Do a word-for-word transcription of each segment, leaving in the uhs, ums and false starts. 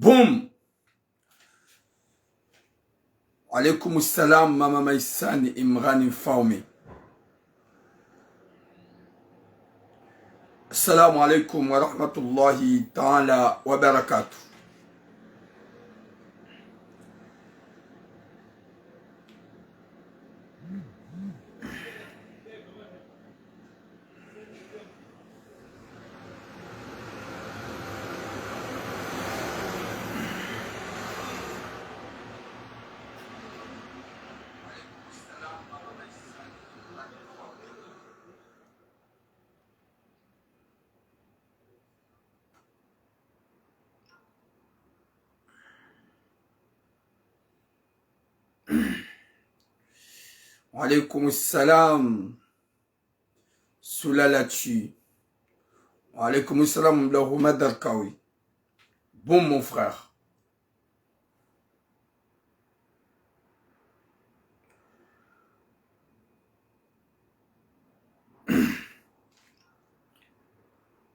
Boum. Wa alaikum salam, Mama Maisani Imrani Mfaume. Assalamu alaikum wa rahmatullahi ta'ala wa barakatuh. Wa alaikum salam. Sulala Tshi. Wa alaikum salam, Mdahou Madarkawi. Boum, mon frère.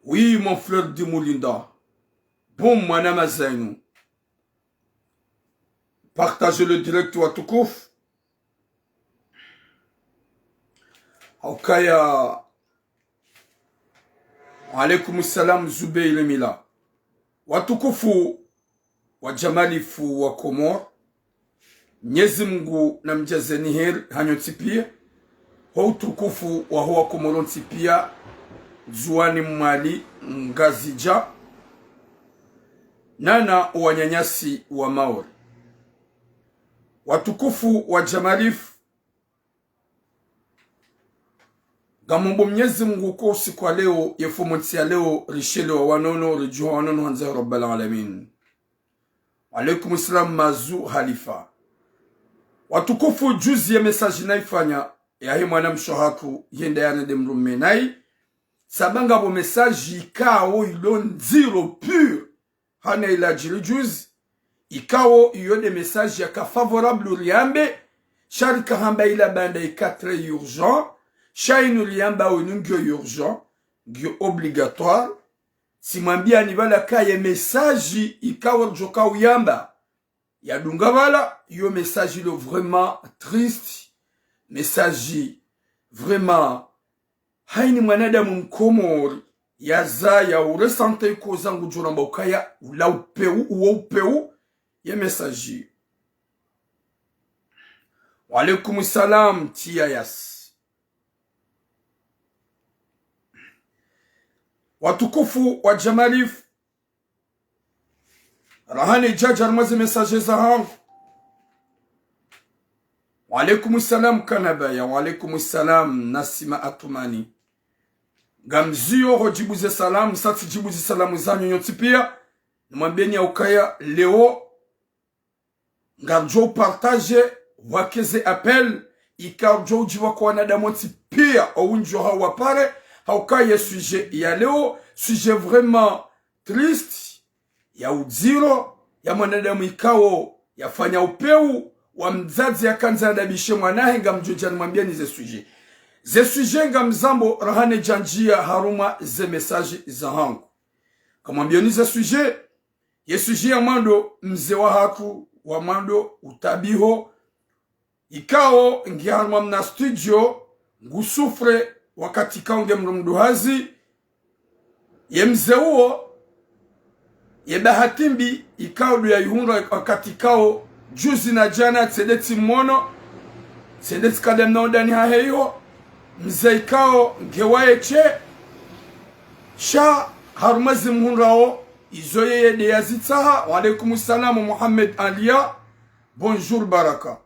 Oui, mon frère Dimoulinda. Boum, mwana Mazainou. Partagez le direct, watukufu. Haukaya. Wa alaikum salam, Zubeir Mila. Watukufu wa Jamalifu wa Komori, Mnyezi Mungu namdjazeni heri hanyu ntsi pia, ho utukufu waho wa Komori ntsi pia, Ndzuwani, Mwali, Ngazidja, nana wananyasi wa Maore. Watukufu wa Jamalifu, ngamombo Mnyezi Mungu ko usiku wa leo, ye fumontsi ya leo, rishelewa wanono, ridjuha wanono handza ya Rabbal Alamin. Wa alaikum salam, Mazu Halifa. Watukufu, juzi ye message naifanya, yahe mwanamshe hatru, yenda yanende mdrume nayi, saba ngapvo message ikao ilo ndziro pur. Hana ila djiri juzi, ikao iyo nde message yaka favorable uriambe, sha rika hamba ila banda ika très urgent, sha inu riamba wenu ngiyo urgent, ngiyo obligatoire. Tsimwambiani pvala ka ye message ikao ridjoka uyamba yadunga pvala, iyo message ilo vraiment triste, message vraiment haini mwanadamu Mkomori yazaya uressentir iko zangu djoramba ukaya ula upeu, uwo upeu, ye message. Wa alaikum salam, Tiyayas. Watukufu wa Jamalifu, rahana idjadja harumwa ze message zahangu. Wa alaikum salam, Kanabaya. Wa alaikum salam, Nasima Atumani. Ngamziyo ho djibu ze salamu, sa tsidjibu ze salamu zanyu nyontsi pia. Nimwambeni ya ukaya leo, ngaridjo upartager, pvwakeze appel, ikao ridjo udjibu kwa wanadamu wontsi pia, owundji wahawo wapare, hauka ye sujet ya leo, sujet vraiment triste, ya udziro, ya mwanadamu ikao yafanya upeu, wa mdzadze yakandza yadabishe mwanahe, ngamdjo dja nimwambieni ze sujet. Ze sujet ngamzambo rahana idjandjia harumwa ze message zahangu. Ngamwambieni ze sujet, ye sujet ya mwando, mze wahatru wa mwando, Utabiho, ikao nge harumwa mna studio, ngu souffre wakati ikao nge mdru mduhazi. Ye mze uwo, ye bahati mbi ikao ndo yaihundra wakati ikao juzi na djana tsende tsimwono, tsende tsikadamna ondani hahe iho, mze ikao nge waye she, sha harumwa zimhundrao, izo yeye nde yazitsaha. Wa alaikum salam, Mohamed Alia. Bonjour, Baraka.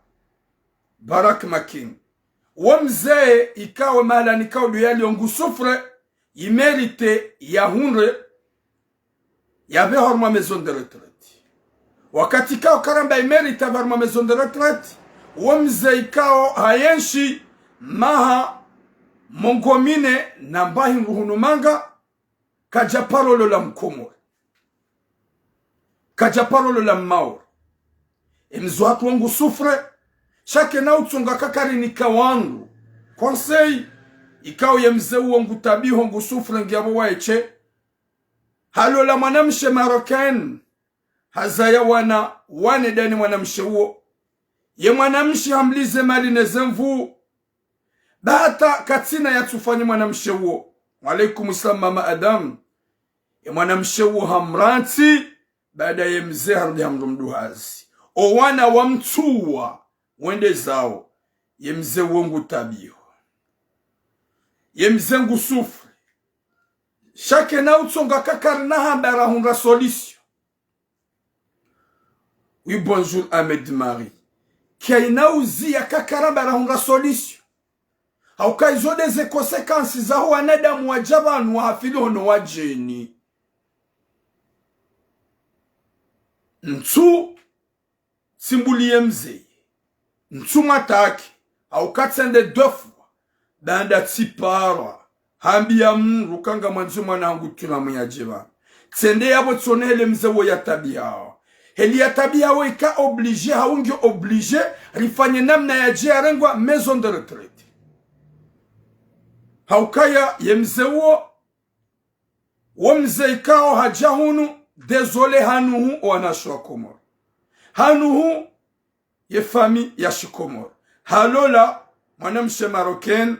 Barak Makin. Wo mze ikao mahalani ikao ndo yalio ngu souffre, i mérite yahundre, yapve harumwa maison de retraite. Wakati ikao karamba i mérite yapve harumwa maison de retraite, wo mze ikao hayenshi maha mengo mine na mbahi ngu hunu manga, kadja paro lola Mkomori. Kadja paro lola Mmaore. E mze wahatru wo ngu souffre, sha kena utsonga kakari nika wandru. Conseil, ikao ye mze uwo ngu Utabiho ngu souffre nge yapvo waye she. Halola mwanamshe Marocaine. hazaya wana wane ndani mwanamshe uwo. Ye mwanamshe hamlize mali ne ze nvuu. Ba hata katsina yatsufanye mwanamshe uwo. Wa alaikum salam, mama Adam. Ye mwanamshe uwo hamrantsi, baada ye mze harudi hamdru mduhazi. O wana wamtsuwa, wende zawo. Ye mze uwo ngutabiho. Ye mze ngusufri. Sha kena utsonga kakari na hamba rahundra solution. Oui, bonjour, Ahmed Marie. Kaina uziya kakari hamba rahundra solution. Hauka izo nde ze conséquences zaho wanadamu wadja pvanu wahafili hono wadjeni. Ntsu tsimbuliye mze. Ntsu mwataki. Hauka tsende deux fois. Baanda tsipara. Hambiya mdru ka ngamwandzo mwana hangu tsi namna yadje pvanu. Tsende yapvo tsone hele mze uwo yatabihawo. Heli yatabihawo ika obligé, hau nge obligé, rifanye namna yadje yarengwa maison de retraite. Haukaya ye mze uwo, wo mze ikao hadja hunu, désolé hanuhu owanashe wa Komori. Hanuhu ye famille ya shikomori. Halola mwanamshe Marocaine,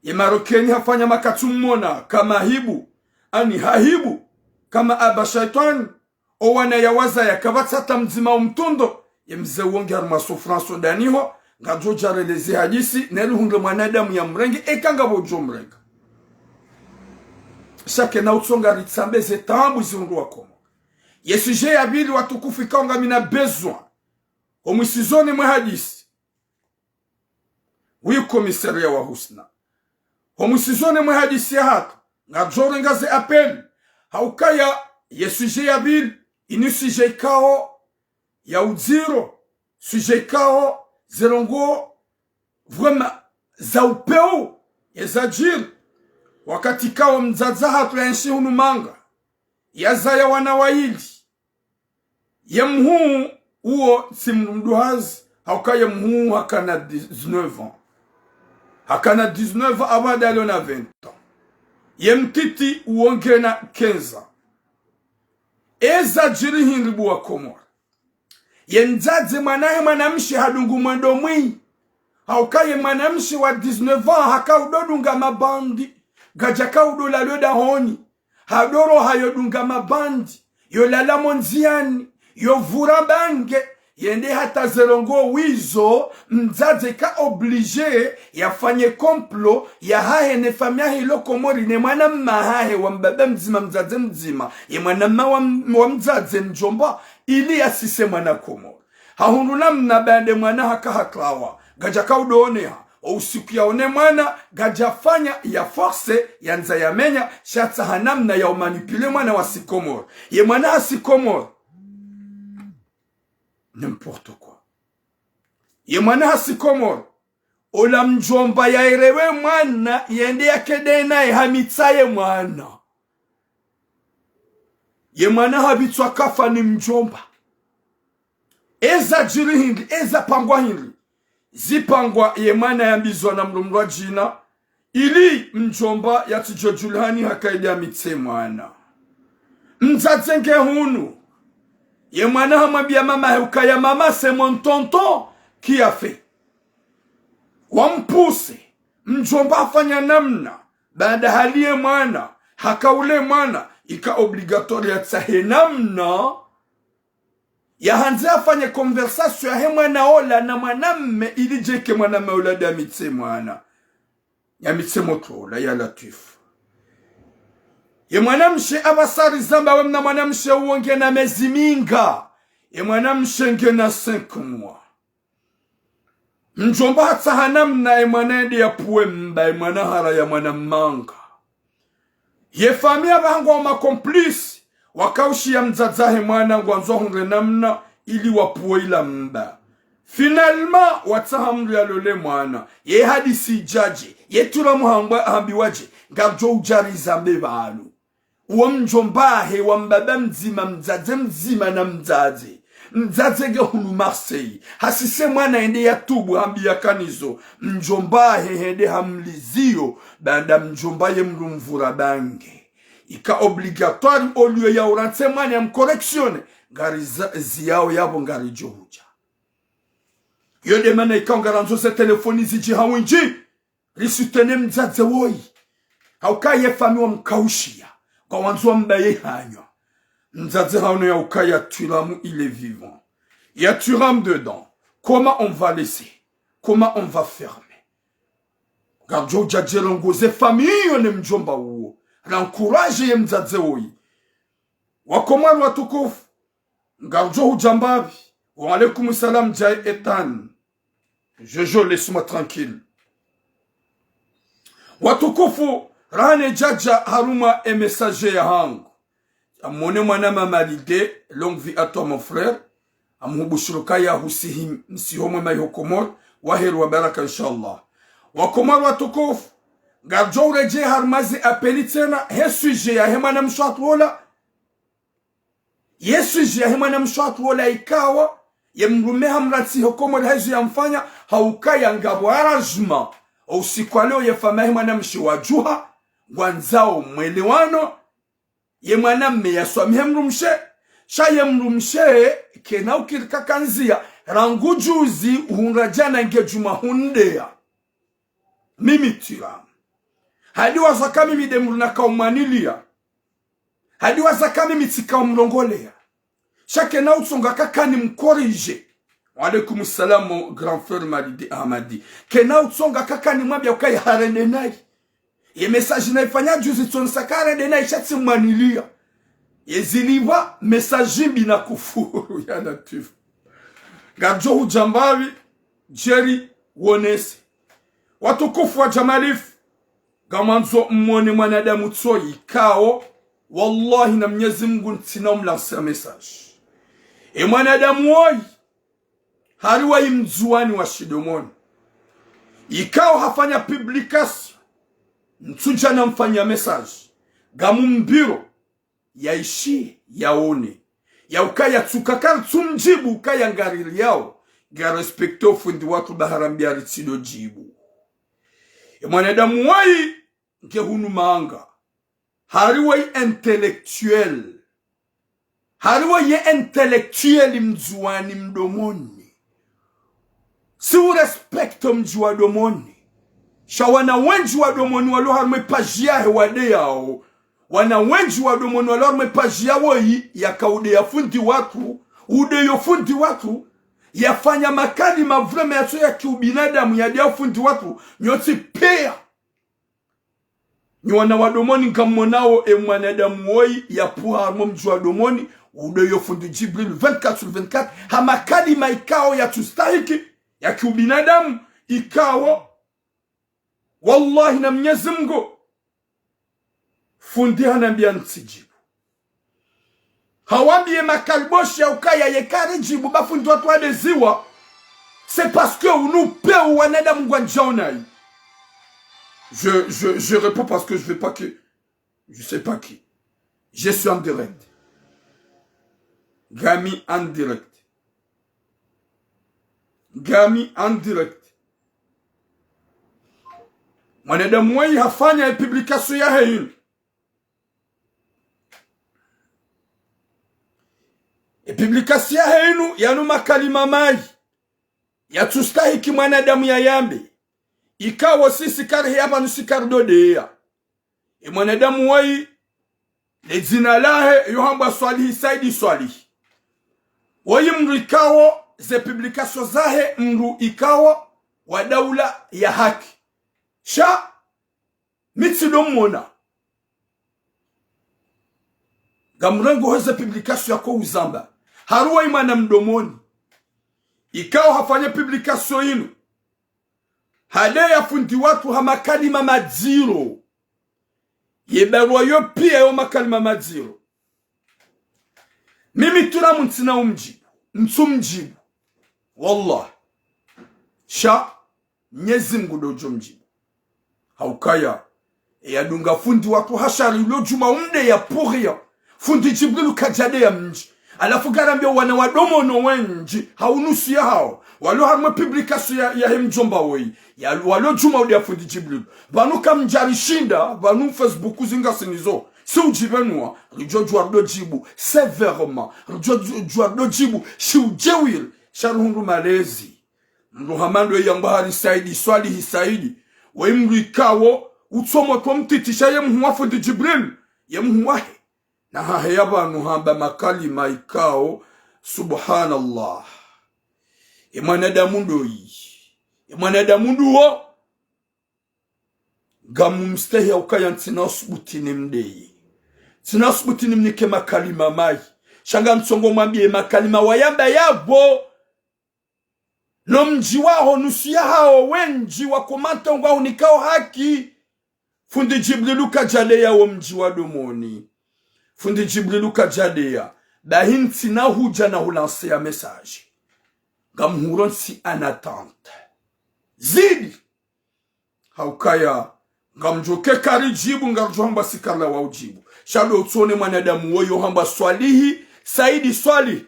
ye Marocaine hafanya makatsumona kama hibu, ani hahibu, kama aba shaitwani, owana yawazaya kapvatsi hata mdzima umtrundo, ye mze uwo nge harumwa souffrance ndaniho, ngadjo djareleze hadisi, neli hundre mwanadamu yamrenge, eka ngapvo djo mrenga. Sha kena utsonga ritsambe ze taabu zihundru wa Komori. Ye sujet ya pvili watukufu ikao ngamina besoin. Ho mwisizoni mwe hadisi. Oui, commissariat wa Husna. Ho mwisizoni mwe hadisi yahatru, ngadjo renga ze appel. Haukaya ye sujet ya pvili, ini sujet ikao ya udziro, sujet ikao ze ndrongoo vraiment za upeu, ye zadjiri. Wakati ikao mdzadze hatru yaenshi hunu Manga, yazaya wana wayili. Ye mhuu uwo tsi mdru mduhazi, hauka ye mhuu hakana dix-neuf ans. Hakana dix-neuf ans, apvo ndalio na vingt ans. Ye mtiti uwo ngena quinze ans. Eza djiri hindri bo wa Komori. Ye mdzadze mwana hahe mwanamshe hadungu mwendo mwi. Hauka ye mwanamshe wa dix-neuf ans haka udodunga mabandi. Ngadjaka udola lwe dahoni. Hadoro hayo dunga mabandi, yo lala mo ndziani, yo vura bange, yende hata ze ndrongoo wizo, mdzadze ka obligé yafanye complot yahahe ne famille yahe ilo Komori ne mwana mma hahe wa mbaba mdzima, mdzadze mdzima, ye mwana mma wa m-, wa mdzadze mdjomba, ili yasise mwana Komori. Hahundru namna baanda mwana haka hatrawa, ngadjaka udooneha, o usiku yaone mwana, ngadjafanya ya force, yandza yamenya, sha tsaha namna ya umanipule mwana wa shikomori. Ye mwana ha shikomori. N'importe quoi. Ye mwana ha shikomori. Ola mdjomba yaerewe mwana, yende yakede naye hamitsa ye mwana. Ye mwana hapvitswa kafa ni mdjomba. Eza djiri hindri, eza pangwa hindri. Zipangwa ye mwana yambizwa na mdru mdru wa djina, ili mdjomba yatsidjo djulihani haka ede yamitse mwana. Mdzadze nge hunu. Ye mwana hamwambia mama he ukaya mama, c'est mon tonton qui a fait. Wampuse, mdjomba hafanya namna, baanda haliye mwana, haka ule mwana, ika obligatoire yatsahe namna, yahandze afanye conversation yahe mwana ola na mwanamme ili djeke mwanamme ola nde yamitse mwana. Yamitse motro ola, ya Latwif. Ye mwanamshe apvasa rizamba we mna mwanamshe uwo ngena mezi minga. Ye mwanamshe ngena cinq mois. Mdjomba hatsaha namna ye mwana yende yapvuwe mba, ye mwana haraya mwana manga. Ye famille apvaha ngwao ma complices, wakaushiya mdzadze he mwana ngwandzo wahundre namna ili wapvuwe ila mba. Finalement, watsaha mdru yalole mwana. Ye hadisi idjadje, ye turamu hambwa hambiwadje, ngardjo udja rizambe pvanu. Uwo mdjomba hahe wa mbaba mdzima, mdzadze mdzima na mdzadze. Mdzadze nge hunu Marseille. Hasise mwana yende yatubu hambiya kanizo. Mdjomba hahe hende hamliziyo. Baanda mdjomba ye mdru mvura bange. Ika obligatoire au lieu ya urantse mwana ya mcorrectionner. ngariza-, ziyao yapvo ngaridjo hudja. Yo nde mana ikao ngarandzo ze telefoni zidje ha windji, risoutenir mdzadze woyi. Hauka ye famille wamkaushiya, ngwandzo wambaye hanywa. Mdzadze haono ya ukaya Thuram, il est vivant. Il y a Thuram dedans. Comment on va laisser? Comment on va fermer? Ngaridjo udja djerongoze famille iyo ne mdjomba uwo. Ra encourager ye mdzadze woyi. Wakomori watukufu, ngaridjo hudja mbapvi? Wa alaikum salam, Jai Ethan. Jojo, laisse-moi tranquille. Watukufu, raha ne djadja harumwa e message yahangu. Amwone mwana mama Lide, longue vie à toi mon frère. Amuhubushuru kaya husihi msiho mwema iho Komori, wa heri wa baraka, inshallah. Wakomori watukufu, ngaridjo uredjei harumwa ze appel tsena, he sujet yahe mwana mshe watru wola. Ye sujet yahe mwana mshe watru wola ikao, ye mdrume hamrantsi iho Komori haizo yamfanya, hauka ya ngapvo arrangement. O usiku wa leo ye famille yahe mwana mshe wadjuha, ngwandzao mwelewano, ye mwana mme yaswamihe mdrumshe, sha ye mdrumshe kena ukiri kakandziya, rangu juzi uhundra djana nge djumwa hundeya. Mimi Thuram. Hadi waza ka mimi nde mdru nakao mwaniliya. Hadi waza ka mimi tsikao mlongoleya. Sha kena utsonga kakani mcorriger. Wa alaikum salam, mon grand frère Malidi Ahmadi. Kena utsonga kakani mwambia ukaya harende nayi. Ye message nayifanya juzi tsonesa ka harende nayi sha tsimwaniliya. Ye zilipva message mbi na kufuru ya Latifu. Ngaridjo hudja mbapvi, djeri wonese. Watukufu wa Jamalifu, ngamwandzo mmone mwanadamu tsoyi ikao, wallahi na Mnyezi Mngu ntsina umlancer message. E mwanadamu woyi, hariwayi mdzuwani wa Shidomoni. Ikao hafanya publication, ntsudja namfanya message. Ngamumbiro, yaishiye, yaone. Ya ukaya tsuka karitsu mdjibu ukaya ngariliyao, ngarespecter o fundi watru ba harambiya ritsido djibu. E mwanadamu woyi nge hunu manga. Hariwayi intellectuel. Hariwayi ye intellectuel mdzuwani mdomoni. Si urespecter mdji wa Domoni. Sha wana wendji wa Domoni walo harumwa e page yahe wadeyao. Wana wendji wa Domoni walo harumwa e page yawoyi yaka udeya fundi watru, udeyo fundi watru, yafanya makalima vraiment yatso ya kiubinadamu yadeya fundi watru, nyontsi peya. Nyi wana wa Domoni ngammonao e mwanadamu woyi yapvuha harumwa mdji wa Domoni, udeyo fundi Djibril vingt-quatre sur vingt-quatre, ha makalima ikao yatsustahiki, ya kiubinadamu, ikao, wallahi na Mnyezi Mngu, fundi hanambiya ntsidjibu. Hawambiye makaliboshi ya ukaya yeka ridjibu ba fundi watru wadeziwa, c'est parce que unu peu wanadamu ngwandjao nayi. Je, je, je réponds parce que je veux pas que, je sais pas qui. Je suis en direct. Ngami en direct. Ngami en direct. Mwanadamu woyi hafanya e publication yahe inu. E publication yahe inu yanu makalima mayi. Yatsustahiki mwanadamu yayambe. Ikao sisi kariheya pvanu si karidodeya. E mwanadamu woyi, le dzina lahe yohambwa Swalihi Saidi Swalihi. Woyi mdru ikao ze publication zahe mdru ikao wa daula ya haki. Sha mi tsido mmona. Ngamrengo heze publication yako uzamba. Hariwayi mwana mdomoni. Ikao hafanya publication inu. Hadeya fundi watru ha makalima madziro. Ye barua yo piya yo makalima madziro. Mimi Thuram ntsina umdjibu. Ntsu mdjibu. Wallah. Sha Mnyezi Mngu ndo udjo mdjibu. Haukaya, e yadunga fundi watru ha shari ulo djumwa umdeya pour rien. Fundi Djibrilu kadjadeya mdji. Halafu ngarambiya wana wa Domoni wendji, ha unusu yahao, walo harumwa e publication ya, yahe mdjomba woyi. Ya, walo djumwa udeya fundi Djibrilu. Pvanu kamdjarishinda, pvanu Facebook zingasi nizo. Si udjibenuwa, ridjo djuwa ridjo djibu sévèrement, ridjo djuwa ridjo djibu shi udjewiri, sha rihundru malezi. Mdru hama ndo yamba hari Saidi Swalihi Saidi, we mdru ikao utsomo to mtiti sha ye mhuu wa fundi Djibril, ye mhuu wahe. Na haheya pvanu hamba makalima ikao, subhanallah. Ye mwanadamu ndoyi. Ye mwanadamu nduwo. Ngamumstehi ya ukaya ntsina usubuti nimdeye. Ntsina usubuti nimnike makalima mayi. Sha ngamtsongo mwambiye makalima wayamba yapvo. No mdji waho nusu yahawo wendji wa komanta ngwahunikao haki. Fundi Djibrilu kadjadeya wo mdji wa Domoni. Fundi Djibrilu kadjadeya. Bahi ntsina hudja na hulanse ya message. Ngamhuro ntsi en attente. Zidi. Haukaya, ngamdjo ke kari djibu, ngamdjo hamba si kari lawa udjibu. Sha ndo utsone mwanadamu woyi yo hamba Swalihi, Saidi Swalihi.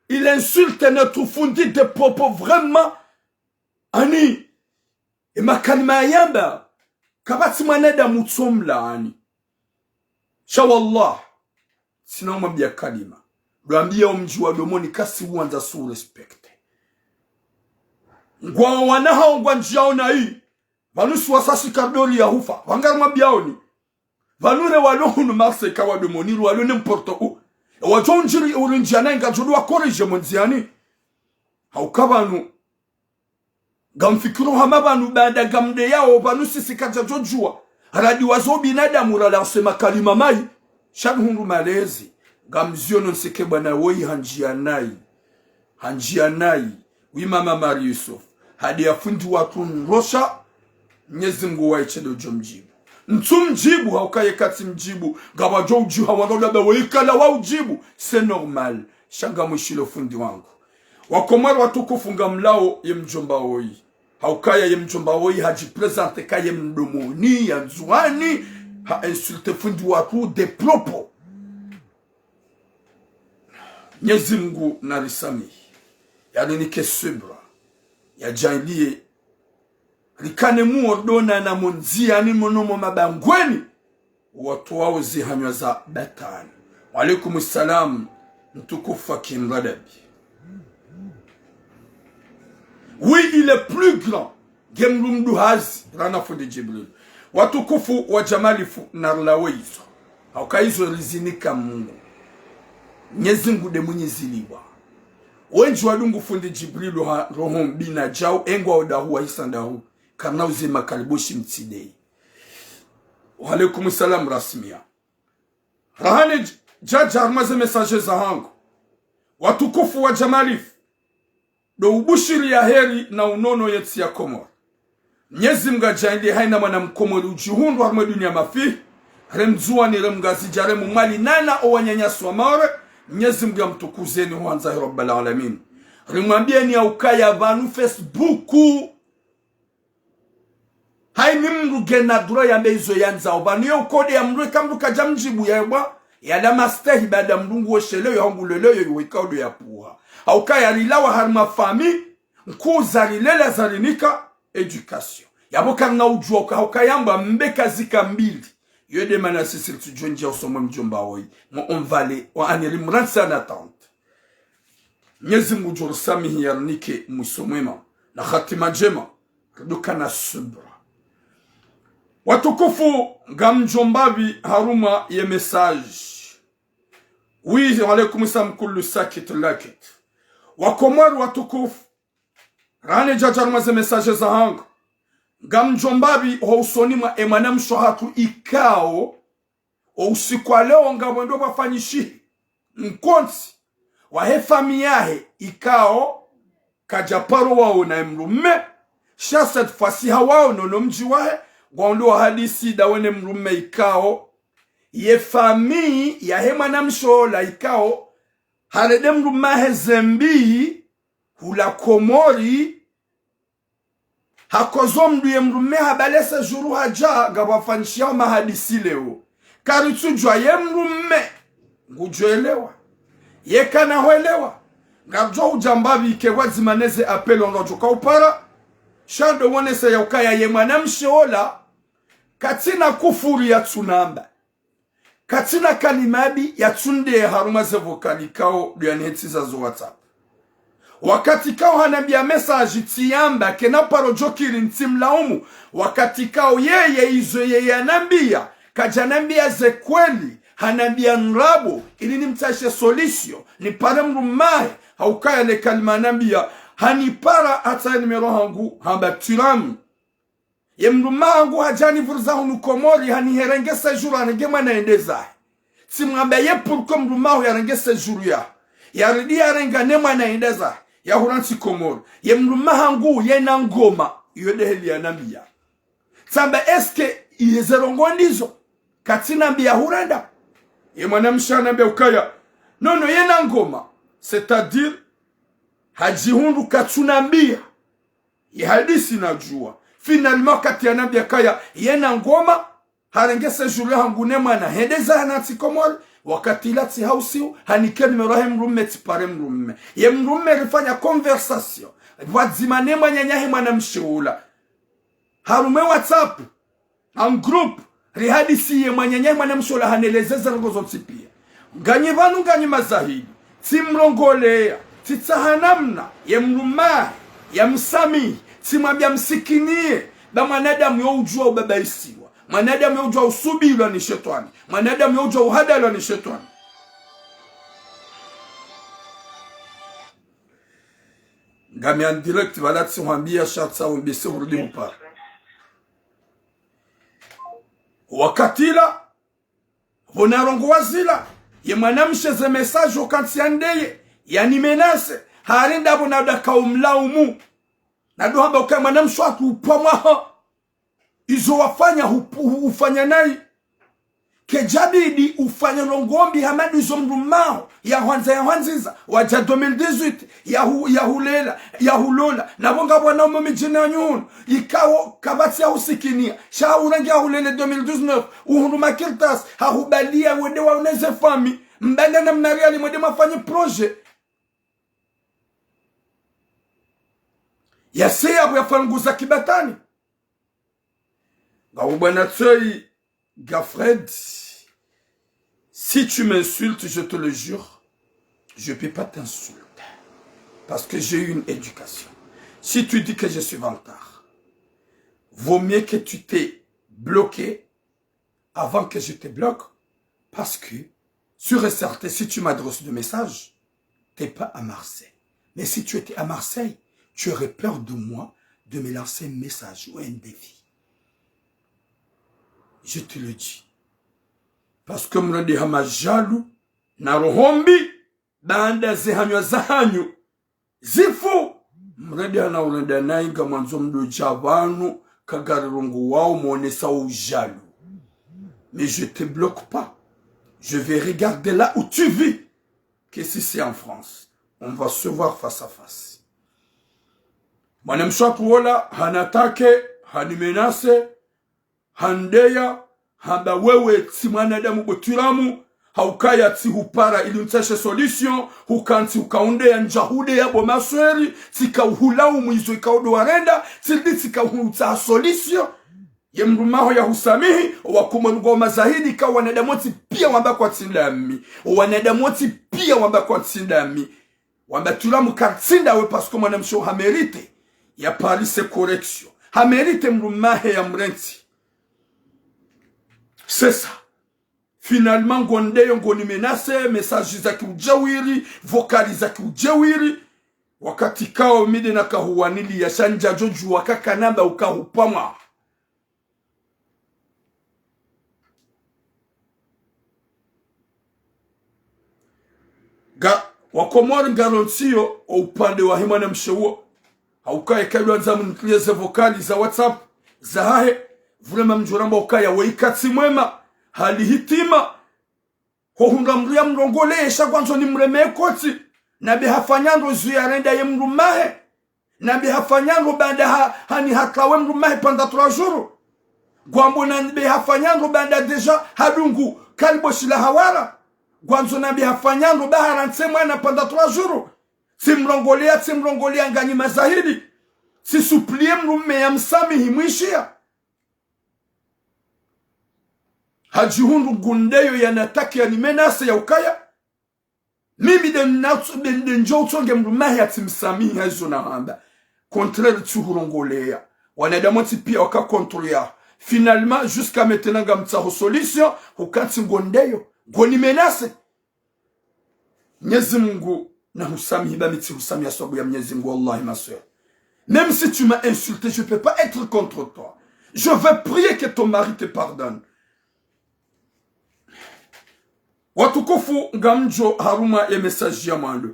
Il insulte notre fundi de propos vraiment. Ani, e makalima yayamba, kapvatsi mwanadamu utsomlaani. Sha wallah, ntsina umwambiya kalima. Ndo ambiya wo mdji wa Domoni kasi uwandza si urespecte. Ngwawo wana hawo ngwandjiyao nayi. Pvanu si wasasi karidori ya hufa. Pvanu ngarimwambiyao ni. Pvanu re walo hunu Marseille ka wa Domoni, re walo n'importe où. E wadjo undjiri urindjiya nayi ngadjo ndo wa corriger mo ndziyani. Hauka pvanu. Ngamfikiro hama pvanu baanda ngamdeyao pvanu sisi kadjadjo djuwa. Radi wazo binadamu ralanse makalima mayi. Sha rihundru malezi. Ngamziyo no nseke bwana woyi handjiya nayi. Handjiya nayi. Wi mama Mari Yusuf. Hadi ya fundi watru nrosha. Mnyezi Mngu waye tsi ndo djo mdjibu. Ntsu mdjibu hauka ye katsi mdjibu. Ngapvadjo udjiha wandru daba woyi kalawa udjibu. C'est normal. Sha ngamwishilo fundi wangu. Wakomori watukufu ngamlawo ye mdjomba woyi. Haukaya ye mdjomba woyi hadji présenter ka ye Mdomoni, ya Ndzuwani, ha insulter fundi watru de propos. Mnyezi Mngu narisamihi. Yarinike subra. Yadjaanliye. Rikane muodona na mo ndziyani mono mo mabangweni. Watru wawo zihanywa za batwali. Wa alaykum salam, mtukufu Hakim Radabi. Oui, il est plus grand. Nge mdru mduhazi, rana fundi Djibril. Watukufu wa Jamalifu na rilawe izo. Hauka izo rizinika Mngu. Mnyezi Mngu nde mwinyi zilipva. Wendji wadungu fundi Djibril ha roho mbi na djau, engwa odahu wa hisa ndahu. Karina uze makaliboshi mtsidei. Wa alaykum salam Rasmia. Rahane dj-, djadja harumwa ze message zahangu. Watukufu wa Jamalifu. Ndo ubushiri ya heri na unono ye ntsi ya Komori. Mnyezi Mngu yadjaanliye hayina mwana Mkomori udjihundru harumwa ye duniya mafihi. Re Mndzuwani, re Mngazidja, re Mmwali, nana owananyasi wa Maore. Mnyezi Mngu yamtukuzeni hwandza hi Rabbal Alamin. Rimwambiyeni ya ukaya pvanu Facebook. Hayini mdru ngena droit yambe izo yandzao. Pvanu ye ukode ya mdru eka mdru kadja mdjibu ya ebwa, yala mastehi baada mdru nguwo sheleyo, hau nguleleyo, yo ikao ndo yapvuha. Hauka yarilawa harumwa fami, nkuu zarilela zarinika, éducation. Yapvo karina udjuwa uka hauka yamba mbe kazika mbili. Yo nde mana sisi ritsudjo ndjiya usoma mdjomba woyi. Mo on va le, wa ani rimrantsi en attente. Mnyezi Mngu ngudjo risamihi yarinike mwiso mwema na hatima ndjema, ridjo kana subra. Watukufu, ngamdjo mbapvi harumwa ye message. Oui, wa alaykum salam kullu sakit lakit. Wakomori watukufu, rahane djadja harumwa ze message zahangu. Ngamdjo mbapvi ho usoni mwa emwanamshe hatru ikao, o usiku wa leo ngapvo ndo pvwafanyishiha mkontsi wahe fami yahe ikao kadja paro waona emdrume, sha cette fois-ci hawaono no mdji wahe, ngwao ndo wahadisi ndawe ne mdrume ikao, ye fami yahe mwanamshe ola ikao, harende mdrume wahe zembi, hula Komori, hakozo mdru ye mdrume habalese djuru hadja, ngapvwafanyishihao mahadisi leo. Karitsudjuwa ye mdrume ngudjo elewa. Ye kana hwelewa. Ngamdjo hudja mbapvi ike pvwadzima neze appel ngwadjo kaupara. Sha ndo wonese ya ukaya ye mwanamshe ola, katsina kufuru yatsunamba. Katsina kalima mbi yatsunde harumwa ze vocal ikao ndo yanihetsiza zo WhatsApp. Wakati ikao hanambia message tsiyamba kena paro djokiri ntsimlaumu. Wakati ikao yeye izo yeye yanambia, kadjanambia ze kweli, hanambia ndrabo, ili nimtsahe solution, nipare mdrumme wahe, haukaya ne kalima hanambia, hanipara hata ye numéro hangu, hamba Twiramu. Ye mdrumme hangu hadja hanivuriza hunu Komori, haniherenge séjour, harenge mwana yende zahe. Tsimwambia ye pourquoi mdrumme waho yarenge séjour yaho. Yaridi yarenga ne mwana yende zahe. Yahurantsi Komori. Ye mdrumme hangu yena ngoma. Iyo nde heli yanambia. Tsamba est-ce que iye ze ndrongoo ndizo? Katsinambia hurenda. Ye mwanamshe hanambia ukaya. Non, non, yena ngoma. C'est-à-dire, hadjihundru katsunambia. Ye hadisi nadjua. Finalement, wakati yanambia kaya yena ngoma, harenge séjour yahangu ne mwana, hende zahe hanantsi Komori, wakati ula tsihausiu, hanike numéro yahe mdrumme, tsipare mdrumme. Ye mdrumme rifanya conversation pvwadzima ne mwananyahe mwanamshe ula. Harumwa WhatsApp, en groupe, rihadisi ye mwananyahe mwanamshe ula haneleze ze ndrongoo zontsi pia. Nganyi pvanu nganyi mazahidi, tsimlongolea, tsitsaha namna ye mdrumme wahe yamsamihi, tsimwambia msikiniye, ba mwanadamu yo udjua ubabaisiwa, mwanadamu yo udjua usubilwa ni shetwani, mwanadamu yo udjua uhadalwa ni shetwani. Ngami en direct, pvala tsihwambia sha tsawe mbese hurudi hupara. Wakati ula, pvo narongoa zila, ye mwanamshe ze message wakantsi yandeye, yanimenase, harenda pvo nado kaumlaumu. Nado hamba ukaya mwanamshe watru upvamwaha. Izo wafanya hupu-, hu-, ufanya nayi. Kedjabidi ufanye ndrongoo mbi hama ndizo mdrumme waho yahwandza yahwandziza, wadja deux mille dix-huit, yahu-, yahulela, yahulola. Na pvo ngapvo wanaume midjini ya nyunu, ikao kapvatsi yahusikiniya. Sha hahurenge hahulele deux mille dix-neuf, uhundru makartasi, hahubalia wende waoneze fami, mbali na mnariali mwende mwafanye projet. Yase yapvo yafanguza kibatani. Ngawe bwana Tsoyi, Gafred, si tu m'insultes, je te le jure, je peux pas t'insulter. Parce que j'ai eu une éducation. Si tu dis que je suis vantard, vaut mieux que tu t'es bloqué avant que je te bloque. Parce que, sûr et certain, si tu m'adresses de messages, t'es pas à Marseille. Mais si tu étais à Marseille, tu aurais peur de moi de me lancer un message ou un défi. Je te le dis. Parce que mrende hama jaloux, na roho mbi, baanda ze hanywa zahanyu zifu, mrende hana urenda nayi ngamwandzo mdodja pvanu, kagari rongoao mwonesa ujaloux. Mais je te bloque pas. Je vais regarder là où tu vis. Que si c'est en France, on va se voir face à face. Mwanamshe watru wola, hanattaqué, hanimenacé, handeya, hamba wewe tsi mwanadamu bo Twiramu, haukaya tsihupara ili untsahe solution, hukantsi hukaundeya ndjahudeya bo masweri, tsikauhulaumu izo ikao ndo warenda, tsirudi tsikauhutsaha solution. Ye mdrumme waho yahusamihi, owakomori ngwao mazahidi ka wanadamu wontsi pia wamba kwatsi ndami. Owanadamu wontsi pia wamba kwatsi ndami. Wamba Twiramu kartsi ndawe parce que mwanamshe oha mérité ya parise correction. Ha mérité mdrumme wahe yamrantsi. C'est ça. Finalement, ngondeyo ngonimenacé, message za kiujawiri, vocal za kiujawiri. Wakati ikao mi nde nakahuwaniliya, sha ndjadjodjua kaka namba ukahupvamwa. Nga, wakomori ngarontsiyo oupande wahe mwanamshe uwo. Haukaya ikao ndo wandza mnitiliye ze vocal za WhatsApp zahahe. Vraiment mdjoramba ukaya weyi katsi mwema, hali hitima. Hohundra mdru yamrongoleye sha ngwandzo nimreme kotsi. Nambe hafanya ndro izo yarenda ye mdrumme wahe. Nambe hafanya ndro baanda ha, hanihatwawe mdrumme wahe pendant trois jours. Ngwambo nambe hafanya ndro baanda déjà hadungu kaliboshi la hawara. Ngwandzo nambe hafanya ndro ba harantsi mwana pendant trois jours. Tsimrongoleya, tsimrongoleya nganyi mazahidi. Tsisupplié mdrumme yamsamihi mwishiya. Hadjihundru ngundeyo yanataki yanimenase ya ukaya mimi nde natso-, nde, nde ndjo utsonge mdrume wahe yatsimsamihi ha izo nahamba. Contraire tsuhurongoleya. Wanadamu wontsi pia waka contre yaho. Finalement, jusqu'à maintenant ngamtsaho solution, hukantsi ngundeyo. Ngonimenase. Mnyezi Mungu nahusamihi, ba mi tsihusamihi ha sababu ya Mnyezi Mungu, wallahi, ma sœur. Même si tu m'as insulté, je peux pas être contre toi. Je vais prier que ton mari te pardonne. Watukufu, ngamdjo harumwa ye message ya mwando.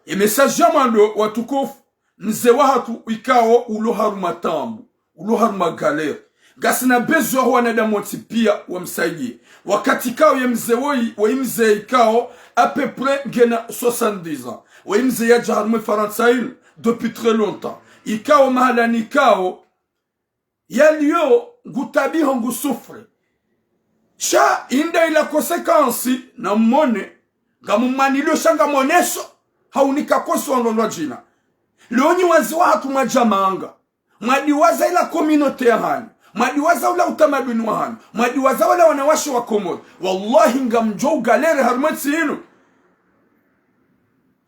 Ye message ya mwando, watukufu, mze wahatru ikao ulo harumwa taabu, ulo harumwa galère. Ngasina besoin ho wanadamu wontsi pia wamsaidie. Wakati ikao ye mze woyi, woyi mze ikao à peu près ngena soixante-dix ans. Woyi mze yadja harumwa Farantsa inu depuis très longtemps. Ikao mahalani ikao yaliyo ngutabiho ngusouffre. Sha inde ila conséquence na mone, ngamumwanilio sha ngamoneso, haunika kosi wa ndrondro djina. Leo nyi waze wahatru mwadja manga. Mwadiwaza ila communauté yahanyu. Mwadiwaza ula utamaduni wahanyu. Mwadiwaza wala wanawashe wa Komori. Wallahi ngamdjo ugalère harumwa entsi inu.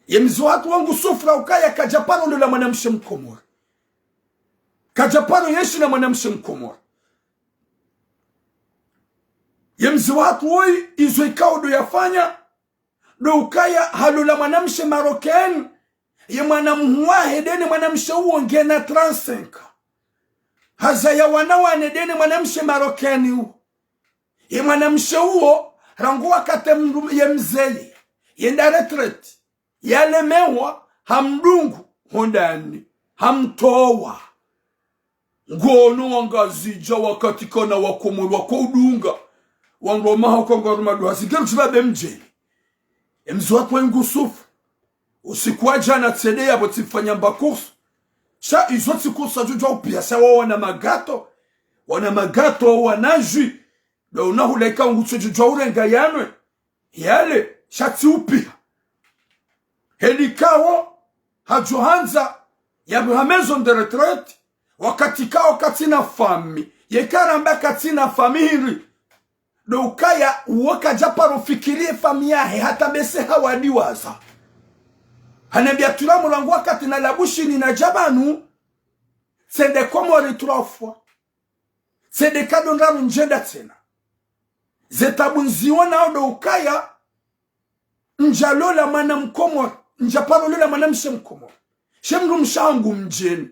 Ye mze wahatru wo ngusouffre ukaya kadja paro lola mwanamshe Mkomori. Kadja paro yenshi na mwanamshe Mkomori. Ye mze wahatru woyi, izo ikao ndo yafanya, ndo ukaya halola mwanamshe Marocaine, ye mwana mhuu wahe ndene mwanamshe uwo ngena trente-cinq ans. Hazaya wana wane ndene mwanamshe Marocaine uwo. Ye mwanamshe uwo, rangu wakati mdru-, ye mze ye, yenda retraite, yalemewa, hamdungu, hondani, hamtowa. Ngono wangazidja wakati kana Wakomori wako udunga. Wandru wa maha wako ngwaruma duhazi, nge mdji ba be mdjeni. Ye mze wahatru wo ngusouffre. Usiku wa djana tsende yapvo tsifanya mba course. Sha izo tsi course djudjwa upiha, sha wawana magato. Wana magato, wana jus. Ndo unahula ikao ngutsodjudjwa urenga yanwe. Yale, sha tsi upiha. Heli ikao, hadjo handza, yapvo ha maison de retraite, wakati ikao katsina famille, yeka ramba katsina famille hindri. Ndo ukaya, uwo kadja paro fikiri ye famille yahe, hata bese hawadiwaza. Hanambia tula mulangu wakati nalawa Bushini nadja pvanu, tsende Komori trois fois. Tsende nkado ndraru ndjenda tsena. Ze tabu nzionao ndo ukaya, ndjalola mwana Mkomori, ndjaparo lola mwanamshe Mkomori. She mdrumshe hangu mdjeni.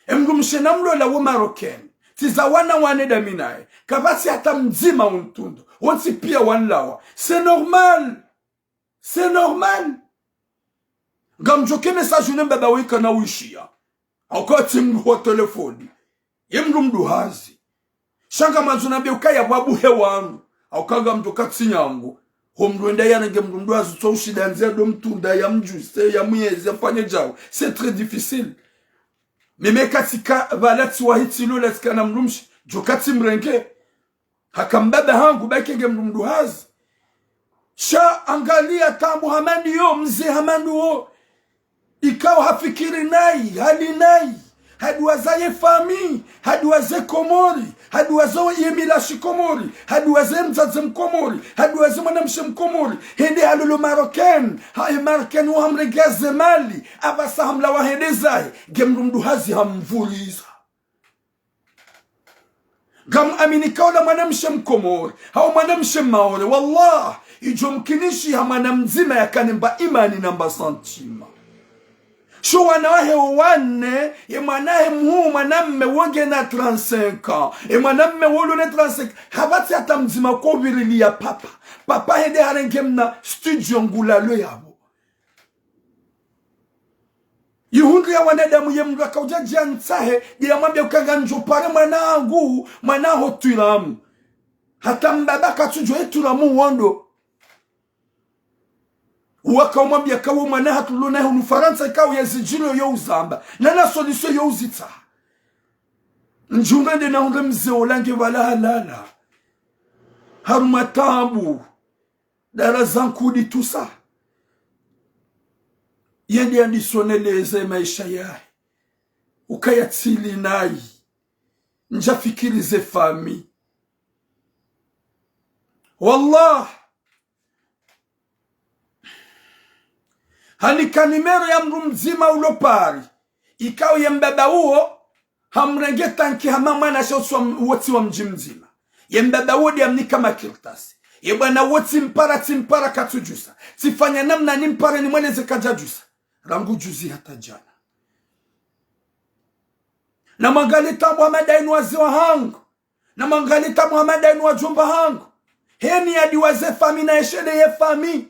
E mdrumshe namlola wo Marocaine. Tsiza wana wane ndami naye. Kapvatsi hata mdzima untundo. Wontsi pia wanlawa. C'est normal. C'est normal. Ngamdjoke message une mbaba weka na wishiya. Hauka tsi mdru wa telefoni. Ye mdru mduhazi. Sha ngamandzo nambe ukaya bwabu he wangu. Hauka ngamdjo katsi nyangu. Ho mdru enda yarenge mdru mduhazi tso ushinda ndzia ndo mtunda ya mdjuse, ya mwezi, ya fanye djau. C'est très difficile. Mimi katsika pvala tsiwahi tsilola tsika na mdrumshe. Djo katsi mrenge. Haka mbaba hangu, ba ike nge mdru mduhazi. Sha angalia tabu hama ndiyo, mze hama nduwo. Ikao hafikiri nayi, hali nayi. Hadiwaza ye famille, hadiwaza ye Komori, hadiwaza ye mila shikomori, hadiwaza ye mdzadze Mkomori, hadiwaza ye mwanamshe Mkomori. Hende halolo Marocaine, ha ye Marocaine wo hamregeze mali, apvasa hamlawa hende zahe, nge mdru mduhazi hamvuliza. Ngamuamini ikao ola mwanamshe Mkomori, hau mwanamshe Maore, wallah, idjo mkinishiha mwana mdzima yakane mba imani na mba sentiment. Sho wana wahe wo wane, ye mwana wahe mhuu mwanamme wo ngena trente-cinq ans, ye mwanamme wo lone trente-cinq, hapvatsi hata mdzima ko uvirilia papa. Papa hende harenge mna studio ngulalo yapvo. Yihundru ya wanadamu ye mdru akaudja djia ntsahe, nde yamwambia uka ngamdjo pare mwana hangu, mwana ho twiramu. Hata mbaba katsudjua ye twiramu wondo. Waka umwambia ka wo mwana hatru lo nahe hunu Farantsa ikao ye zidjilo yo uzamba. Nana solution yo uzitsaha. Ndjunga nde nahundre mze ola nge pvala halala. Harumwa tabu. Dara za nkudi tout ça. Yende yandisoneleze maesha yahe. Ukaya tsili nayi. Ndjafikiri ze famille. Wallah. Hanika numéro ya mndru mdzima ulo Paris. Ikao ye mbaba uwo, hamrenge tanki hama mwana sha utsi wa m-, uwo tsi wa mdji mdzima. Ye mbaba uwo nde yamnika makartasi. Ye bwana uwo tsimpara, tsimpara katsudjusa. Tsifanya namna nimpare nimweleze kadjadjusa. Rangu juzi hata djana. Namwangalie tabu hama nda inu wazee wahangu. Namwangalie tabu hama nda inu wadjomba hangu. Heni yadiwaze famille na yesheleye famille.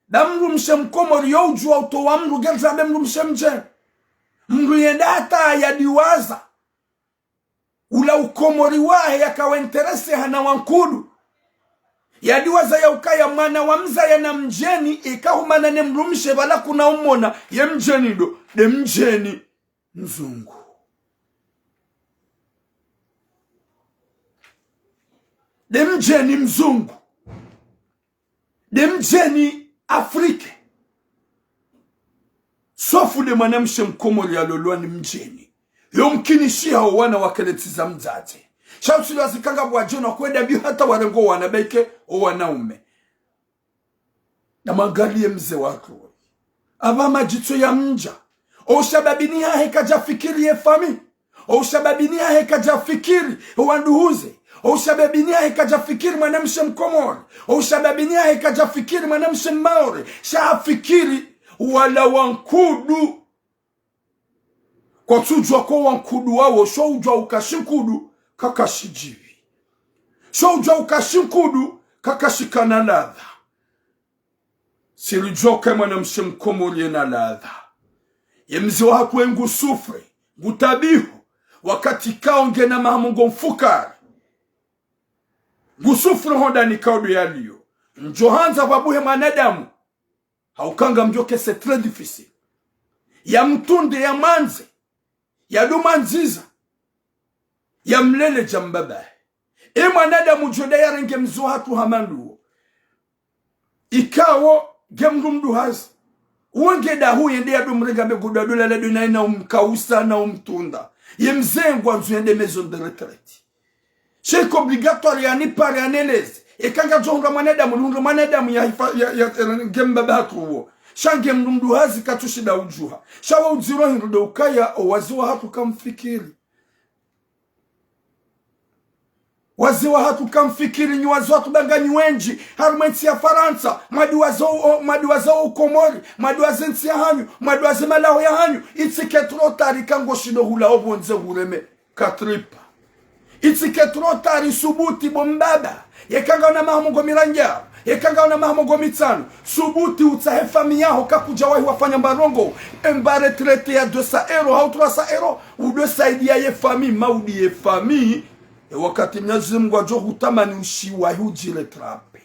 Nda mndru mshe mkomori yo udjuwa utowa mndru ngeri zambe mndru mshe mdjeni. Mndru yenda hata yadiwaza. Ula ukomori wahe yakawa intéressé hana wankudu. Yadiwaza ya ukaya mwana wamzaya na mdjeni, ikahumana ne mndru mshe pvala kuna umona, ye mdjeni ndo, nde mdjeni mzungu. Nde mdjeni mzungu. Nde mdjeni Afrique. Sauf nde mwanamshe mkomori yalolwa ni mdjeni. Yo mkinishiha owana wakeletsi za mdzadze. Sha usilwa zikanga bwa djona kwenda mbio hata warengo wana baike owanaume. Namwangalie mze wako. Aba madjitso ya mdja. Oushababini hahe kadjafikiri ye famille. Oushababini hahe kadjafikiri wanduhuze. Oushababini hahe kadjafikiri mwanamshe mkomori. Oushababini hahe kadjafikiri mwanamshe mmaore. Sha hafikiri wala wankudu. Kwatsudjuwa ko wankudu wawo, sho udjuwa ukashi nkudu, kakashi djivi. Sho udjuwa ukashi nkudu, kakashi kana ladha. Siridjuwa uka mwanamshe mkomori yena ladha. Ye mze wahatru we ngu souffre, ngu tabihu, wakati kao ngena maha mengo mfukare. Ngu souffre honda ni kao ndo yaliyo. Ndjo handza pvabuhe mwanadamu. Hauka ngamdjo ke c'est très difficile. Yamtunde, yamwandze, yadumwandziza, yamlele dja mbabahe. E mwanadamu djo nda yarenge mze wahatru hama ndo uwo. Ikao, nge mndru mduhazi. Uwo nge dahu yende yadumrenga mbe guda dola la dona ina umkausa na umtunda. Ye mze ngwandzo yende maison de retraite. Sha ika obligatoire yanipare yaneleze. Eka ngadjo hundra mwanadamu, nihundre mwanadamu ya hifa, ya, ya, ya, nge mbaba hatru uwo. Sha nge mndru mduhazi katsushinda udjuha. Sha wo udziro hindru ndo ukaya, owazee wahatru kamfikiri. Wazee wahatru kamfikiri, nyi wazee wahatru ba nganyi wendji, harumwa entsi ya Farantsa, mwadiwaza o, mwadiwaza o Komori, mwadiwaza entsi yahanyu, mwadiwaza malaho yahanyu, itsike trop tard ika ngoshindo hula opvondze hureme. Katripa. Itsike trop tard, subuti bo mbaba. Yeka ngauna maha mengo mirandraru. Yeka ngauna maha mengo mitsanu. Subuti utsahe famille yaho kakudja wahi wafanya mbarongo. Emba retraite ya deux cents euros, hau trois cents euros. Udo saidia ye famille, maudi ye famille. E wakati Mnyezi Mungu adjo hutamani ushiwahi udjire trape.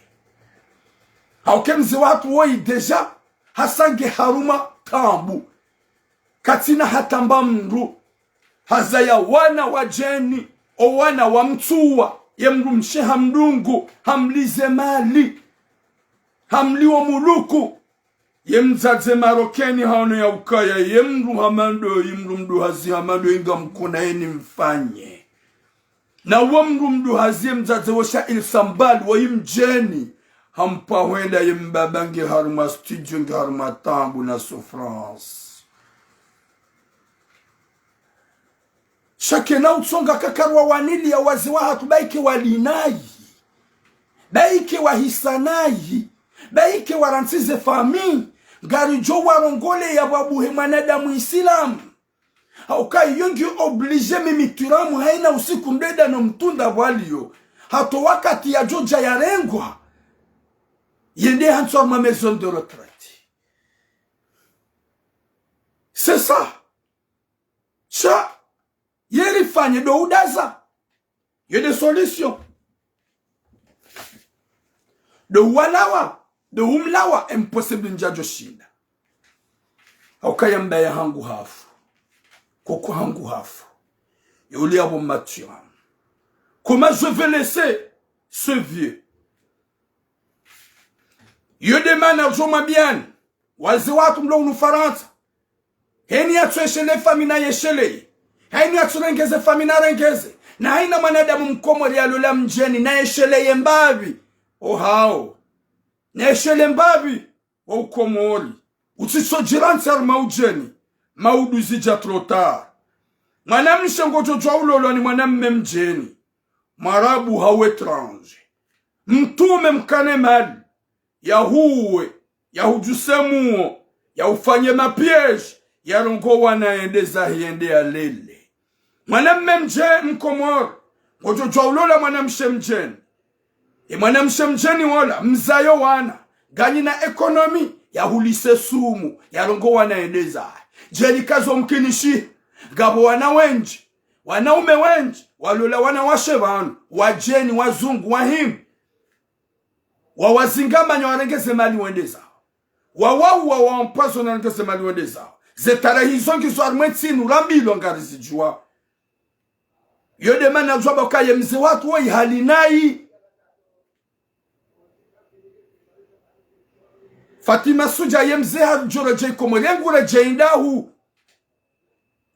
Hauka mze wahatru woyi déjà, hasa nge harumwa tabu. Katsina hata mba mndru. Hazaya wana wadjeni, owana wamtsuwa, ye mndru mshe hamdungu, hamlize mali, hamliwo muluku. Ye mdzadze Marokeni haono ya ukaya, ye mndru hama ndo, ye mndru mduhazi hama ndo, inga mkuna yeni mfanye. Na uwo mndru mduhazi ye mdzadze wo sha il s'emballe, woyi mdjeni. Hampva hwenda ye mbaba nge harumwa studio, nge harumwa tabu na souffrance. Sha kena utsonga kakarwa wanili ya wazee wahatru baike walinayi. Baike wahisanayi. Baike warantsize famille. Ngaridjo warongole ya pvabuhe mwanadamu Isilamu. Hauka iyo ngi obligé mimi twiramu haina usiku ndweda no mtunda pvwaliyo. Hata wakati yadjodja yarengwa. Yende hantswa ma maison de retraite. C'est ça. Sha, yeri fanye ndo udaza. Yo nde solution. Ndo uwalawa, ndo umlawa, impossible ndjadjo shinda. Hauka ya mbaya hangu hafu. Koko hangu hafu. Yoli abo matiam. Comment je vais laisser ce vieux ? Yo nde mana djo mwambiani. Wazee wahatru mlo unu Farantsa. Heni yatsu esheleye famille na yesheleye. Heni yatsu rengeze famille na rengeze. Na haina mwanadamu mkomori yalola mdjeni na yesheleye mbapvi. ohao. Neshele mbapvi wa ukomori. Utsisodjirantsi harumwa udjeni, maudu zidja trop tard. Mwanamshe ngodjo djuwa ulolwa ni mwanamme mdjeni, mwarabu hau étranger. Mtrume mkane mali, yahuwe, yahudjuse muo, yahufanye mapiège, yarongoe wana yende zahe yende yalele. Mwanamme mdje-, mkomori, ngodjo djuwa ulola mwanamshe mdjeni. Ye mwanamshe mdjeni wola, mzayo wana, nganyina économie, yahulise sumu, yarongoe wana yende zahe. Djeli kazo mkinishiha, ngapvo wana wendji, wanaume wendji, walola wanawashe pvanu, wadjeni, wazungu, wahindru. Wawazingamanya warenge ze mali wende zawo. Wawauwa, wawaempoisonné warenge ze mali wende zawo. Ze tarehi zo ngizo harumwa entsi inu rambilwa ngarizidjuwa. Yo nde mana djwaba uka ye mze watru woyi hali nayi. Fatima Sudja ye mze hadjo redjeyi Komori, ye nguredjeyi ndahu.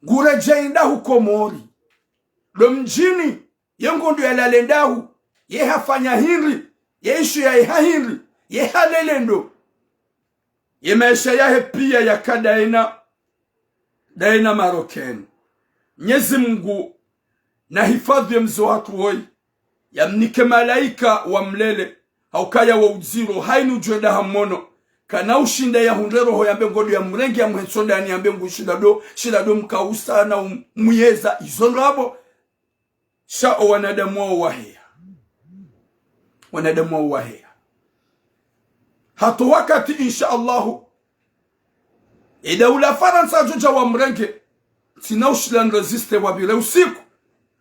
Nguredjeyi ndahu Komori. Ndo mdjini, ye ngondo yalale ndahu, ye hafanya hindri, ye ishiya ye ha hindri, ye halele ndo. Ye maesha yahe piya yaka daina, daina Marocain. Mnyezi Mungu nahifadhwi ye mze watru woyi, yamnike malaika wamlele, haukaya wo udziro, hayina udjo enda hamono. Kana ushinda yahundre roho yambe ngondo yamrenge yamhentsi ndani yambe ngu shila ndo, shila ndo mkausa na um-, muyeza, izo ndrabo. Sha o wanadamu wao waheya. Wanadamu wao waheya. Hata wakati, insha Allahu, ye daula Farantsa yadjo dja wamrenge, ntsina ushila nirésisté wapvire usiku,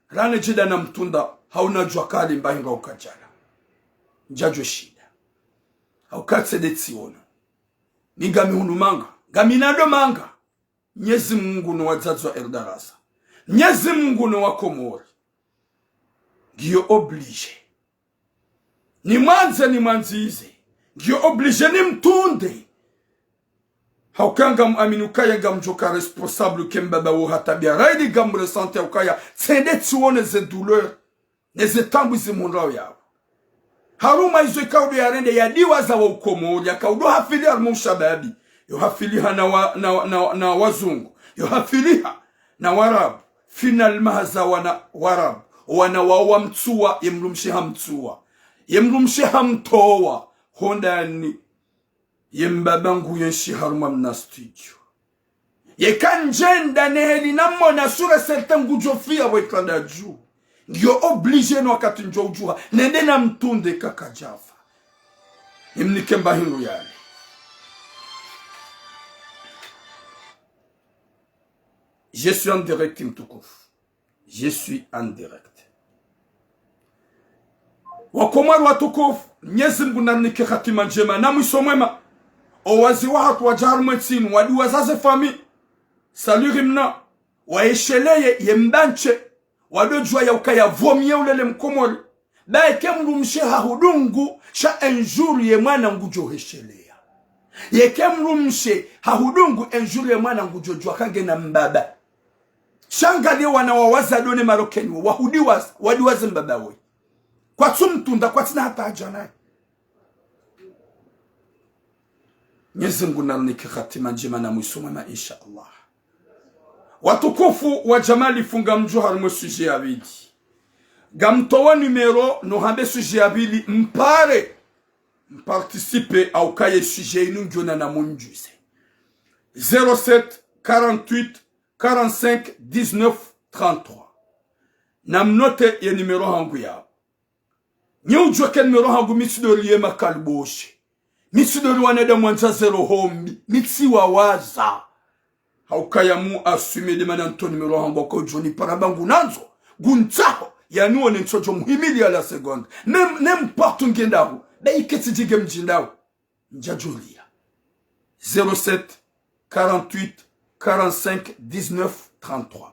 rane djida na mtunda, hauna djuwa kali mbahi nga ukadjala. Ndjadjo shinda. Hauka tsi nde tsiwono. Mi ngami hunu manga, ngami nando manga. Mnyezi Mungu no wadzadze wa Erdarasa. Mnyezi Mungu no wa Komori. Ngiyo obligé. Nimwandze, nimwandzize. Ngiyo obligé nimtunde. Hauka ngamuamini ukaya ngamdjoka responsable ke mbaba wo hata biya. Raili ngamressenti haukaya tsi nde tsiwone ze douleur ne ze taabu zimhundrao yapvo. Harumwa izo ikao ndo yarende yadiwaza wa ukomori, yakao ndo hafili harumwa ushababi. Yo hafiliha na wa-, na, na, na wazungu. Yo hafiliha na warabu. Finalement haza wana warabu. Wana wao wamtsuwa, ye mdrumshe hamtsuwa. Ye mdrumshe hamtowa hondani. Ye mbaba nguyenshi harumwa mna studio. Yeka ndjenda neheli namona sûr et certain ngudjo fiya pvwe ikanda dju. Ngiyo obligé no wakati ndjo udjuha. Nende namtunde kakadjafa. Nimnike mba hindru yale. Je suis en direct, mtukufu. Je suis en direct. Wakomori watukufu, Mnyezi Mungu narinike hatima ndjema na mwiso mwema. O wazee wahatru wadja harumwa entsi inu, wadiwaza ze famille. Salut Rimna, waesheleye ye mbanshe, wadodjuwa ya ukaya vaut mieux ulele mkomori. Ba yeke mdrumshe hahudungu, sha un jour ye mwana ngudjo hesheleya. Yeke mdrumshe hahudungu, un jour ye mwana ngudjo djuwa ka ngena mbaba. Sha ngaliye wana wa wazadone Marocain wo, wahudiwaza, wadiwaza mbaba woyi. Kwatsu mtunda, kwatsina hata hadja naye. Mnyezi Mungu narinike hatima ndjema na mwiso mwema, insha Allah. Watukufu wa Jamali Funga Mdjo harumwa sujet ya pvili. Ngamtowa numéro, no hambe sujet ya pvili, mpare mparticipe, hauka ye sujet inu ndjo na namundjuze. Zéro sept, quarante-huit, quarante-cinq, dix-neuf, trente-trois. Namnote ye numéro hangu yapvo. Nyi udjuwa ke numéro hangu mi tsidori ye makaliboshi. Mi tsidori wanadamu wandza zero hombi. Mi tsiwawaza. Hauka ya mu assumer nde mana nto numéro hangu hauka udjo nipara ba ngunandzo. Nguntsaho. Yaniwone ntsodjo muhimiliya la seconde. Même, n'importe ngendaho. Ba yeke tsidjinge mdjindaho. Ndjadjoliya. Zéro sept, quarante-huit, quarante-cinq, dix-neuf, trente-trois.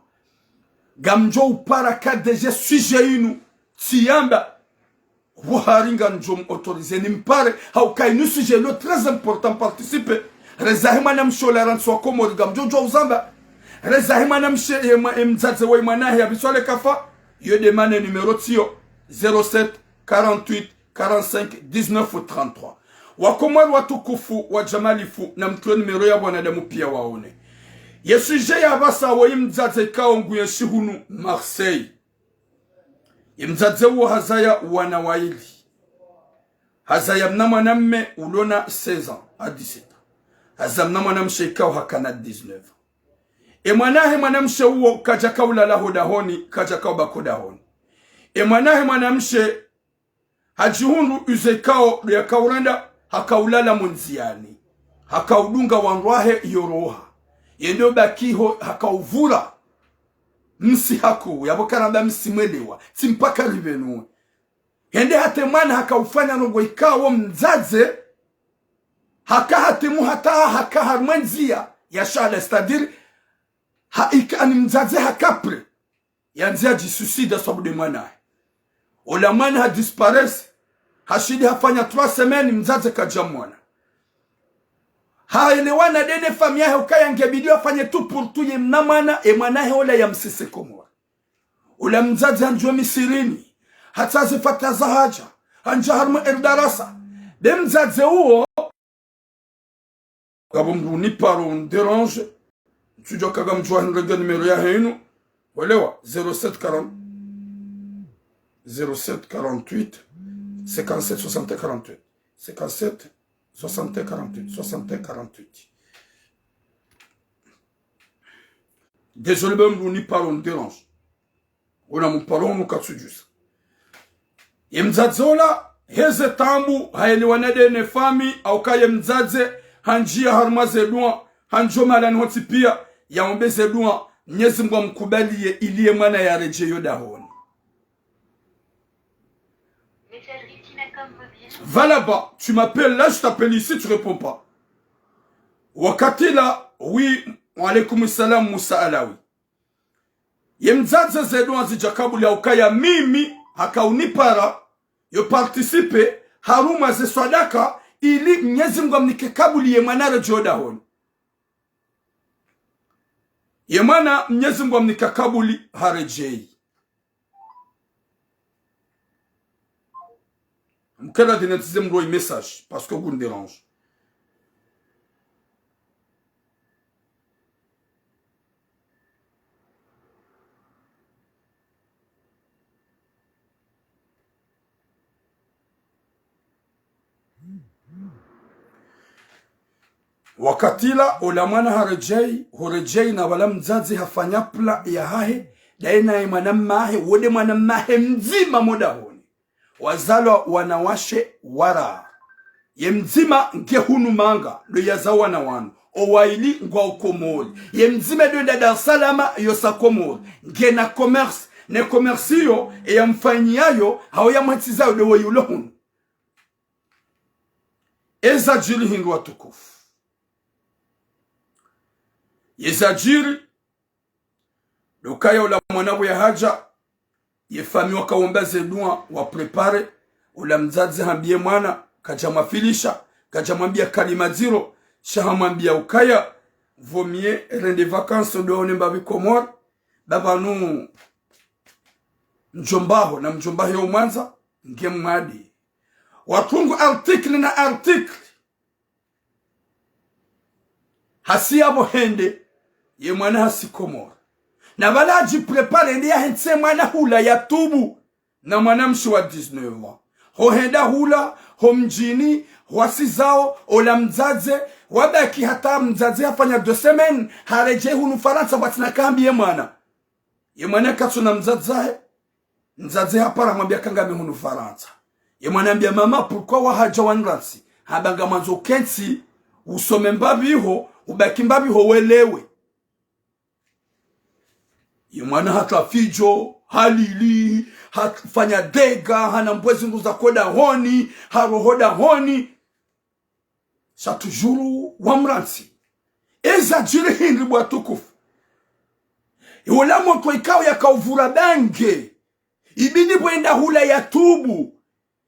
Ngamdjo upara ka déjà sujet inu tsiyamba. Pvo hari ngamdjo mu autoriser nimpare, hauka inu sujet lo très important, participer. Rezahi mwanamshe ola rantsi wa Komori ngamdjo djuwa uzamba. Rezahi mwanamshe ye mwa-, ye mdzadze wa ye mwana hahe ya biswale kafa. Yo nde mana numéro tsiyo. Zéro sept, quarante-huit, quarante-cinq, dix-neuf, trente-trois. Wakomori watukufu, wadjamalifu, namtowe numéro ya wanadamu pia waone. Ye sujet ya pvasa wo ye mdzadze ikao nguyenshi hunu Marseille. Ye mdzadze uwo hazaya wana waili. Hazaya mna mwanamme ulo na seize ans à dix-sept ans. Hazaya mna mwanamshe ikao hakana dix-neuf ans. E mwana wahe mwanamshe uwo kadjaka ulala ho dahoni, kadjaka ubaki ho dahoni. E mwana wahe mwanamshe hadjihundru uze ikao ndo yaka urenda, haka ulala mo ndziani. Haka udunga wandru wahe iyo roha. Yende ubaki ho, haka uvura msi haku, yapvo karamba msi mwelewa, tsi mpaka ripvenuwe. Hende hata e mwana haka ufanya ndrongo ikao mdzadze, haka hatimu hata haka harumwa ndzia ya shahala, c'est-à-dire, ha, ika ani mdzadze haka prêt yandze yadjisuicide sababu de mwana wahe. Ola mwana hadisparaître, hashindi hafanya trois semaines, mdzadze kadjamwona. Haelewana de ne famille yahe ukaya ngebidi wafanye tout pour tout ye mna mwana, e mwana wahe ola yamsise Komori. Ola mdzadze handjiwa misirini, hatsaha ze fatiha za hadja, handjia harumwa el darasa. De mdzadze uwo, ngapvo mdru uniparo, undérange. Ntsudjuwa kanga mdjuwa hindru nge numéro yahe inu. Welewa, zéro sept quarante, zéro sept quarante-huit, cinquante-sept soixante-un quarante-huit. Cinquante-sept soixante-un quarante-huit, soixante-un quarante-huit. Désolé, be mdru uniparo, undérange. Ona mparo unu katsudjusa. Ye mdzadze ola, heze taabu, haelewana de ne famille, hauka ye mdzadze, handjia harumwa ze dua, handjo mahalani hontsi pia, yaombe ze dua, Mnyezi Mungu amkubaliye ili ye mwana yaredjei yo dahoni. Va là-bas, tu m'appelles là, je t'appelle ici, tu réponds pas. Wakati la, oui, wa alaykum salam, Musa Alawi. Ye mdzadze ze dua zidja kabuli hauka ya mimi, haka unipara, yo participer, harumwa ze swadaka, ili Mnyezi Mungu amnike kabuli ye mwana yaredjei yo dahoni. Ye mwana Mnyezi Mungu amnika kabuli haredjei. Mkera dine ntsize mdru oyi message, parce que ngu ndérange. Wakati la, ola mwana haredjei, horedjei na pvala mdzadze hafanya plan yahahe, daye naye mwana mmahe, wo de mwana mmahe mdzima mo dahoni. Wazalwa wanawashe wararu. Ye mdzima nge hunu Manga, ndo yazao wana wanu. Owaili ngwao Komori. Ye mdzima ndo enda Dar es Salaam, yosa Komori. Ngena commerce. Ne commerce iyo, eyamfanyiyayo, hau yamhantsizayo ndo woyi ulo hunu. Eza djiri hindru watukufu. Yeza djiri, ndo ukaya ola mwana pvo yahadja, ye famille wakaomba ze dua, wa préparer, ola mdzadze hambiye mwana, kadjamwafilisha, kadjamwambiya kalima ndziro, sha hamwambiya ukaya, vaut mieux rende vacances ndo one mbapvi Komori, ba pvanu mdjomba haho, na mdjomba hahe yo mwandza, nge mwadi. Watungu article na article. Hasi yapvo hende, ye mwana hasi Komori. Na pvala hadji préparer hende yahentsi mwana hula yatubu, na mwana mshe wa dix-neuf ans. Ho henda hula, ho mdjini, hwasizao, ola mdzadze, wabaki hata mdzadze hafanya deux semaines, haredjei hunu Farantsa, pvwatsina ka hambiye mwana. Ye mwana katsuna mdzadze hahe, mdzadze hapara hamwambiya ka ngami hunu Farantsa. Ye mwana hambiya mama, pourquoi wahadja wanirantsi? Hamba ngamwandzo ukentsi, usome mbapvi ho, ubaki mbapvi ho welewe. Ye mwana hatra fidjo, halili, hafanya dégâts, hana mbwezi nduza ko dahoni, haroho dahoni. Sha toujours wamrantsi. Eza djiri hindri bo watukufu. Iwola mwana ikao yakauvura bange. Ibidi pvo enda hula yatubu.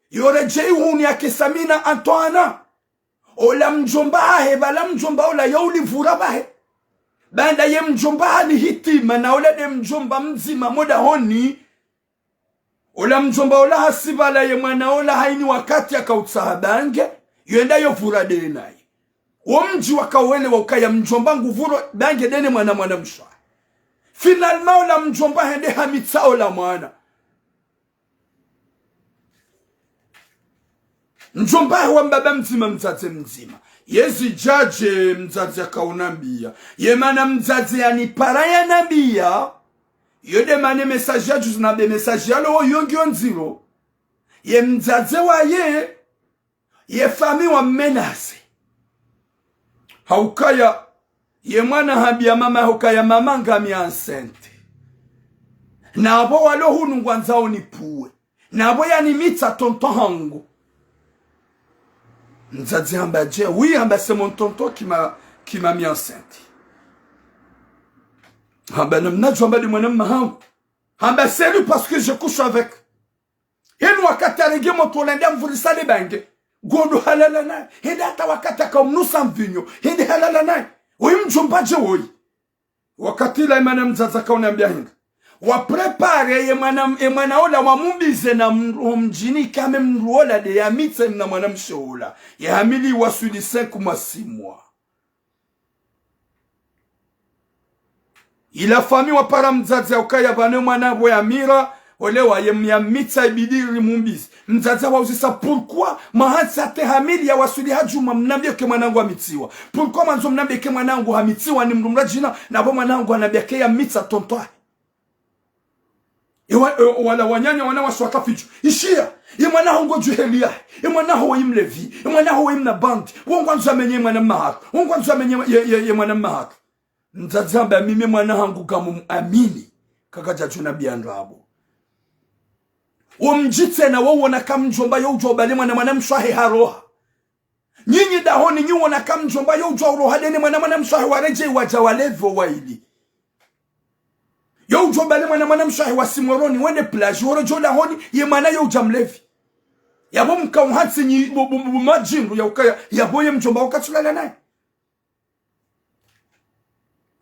Yoredjei hunu yake Samina Antoine. Ola mdjomba hahe, pvala mdjomba ola youlivura pvahe. Baanda ye mdjomba hali hitima, na ola de mdjomba mdzima mo dahoni. Ola mdjomba ola hasipvala ye mwana ola haini wakati yakautsaha bange, yende yovura de naye. Wo mdji wakawelewa ukaya mdjomba nguvuro bange de ne mwana mwanamshe wahe. Finalement, ola mdjomba hende hamitsa ola mwana. Mdjomba wa mbaba mdzima, mdzadze mdzima. Yezi djadje mdzadze akaunambia. Ye mana mdzadze yanipara yanambia. Yo de mana message ya juzi na be message ya lo yo ngiyo ndziro. Ye mdzadze waye, ye famille wa menacé. Haukaya, ye mwana hambia mama, haukaya mama ngami enceinte. Na abo walo hunu ngwandzao nipvuwe. Na abo yanimitsa tonton hangu. Mdzadze hamba je, oui, hamba c'est mon tonton qui m'a, qui m'a mis enceinte. Hamba namnadjo hamba de mwana mma hangu. Hamba c'est lui parce que je couche avec. Heni wakati arenge motro ola nde amvurisa le bange. Ngondo halala naye. Hende hata wakati akaumnusa mvinyo. Hende halala naye. Oyi mdjomba je woyi. Wakati la ye mana mdzadze akaunambia hindri. Wa préparer ye mwana, ye mwana ola wamumbize na mdru mdjini kame mdru ola de yamitse mna mwanamshe ola. Ye hamili waswili cinq mois, six mois. Ila famille wapara mdzadze haukaya pvanu ye mwana pvo yamira, ole waye myamitsa ibidi rimumbize. Mdzadze hawauzisa pourquoi, mwahantsi hata hamili yawaswili hadjuma mnambie ke mwana hangu hamitsiwa. Pourquoi mwandzo mnambie ke mwana hangu hamitsiwa ni mdru mradjina, na pvo mwana hangu hanambia ke yamitsa tonton wahe. Ewa, e, wala wananya wana waswaka fidjo. Ishiya, ye mwana ho ngodjo heli yahe. Ye mwana ho wayi mlevi. Ye mwana ho wayi mna bandi. Wo ngwandzo amenye ye mwana mma hatru. Wo ngwandzo amenye ye, ye, ye mwana mma hatru. Mdzadze hamba mimi mwana hangu kamu amini. Kakadja tsu nambia ndrabo. Wo mdji tsena wo wona ka mdjomba yo udjo bale mwana mwanamshe wahe haroha. Nyinyi dahoni nyi wona ka mdjomba yo udjo uroha de ne mwana mwanamshe wahe waredjei wadja walevi waili. Yo udjo bale mwana mwanamshe wahe wasi Moroni wende plage woredjei dahoni ye mwana yo udja mlevi. Yapvo mkauhantsi nyi bu, bu, bu, bu madjindru ya ukaya, yapvo ye mdjomba wakatsulala naye.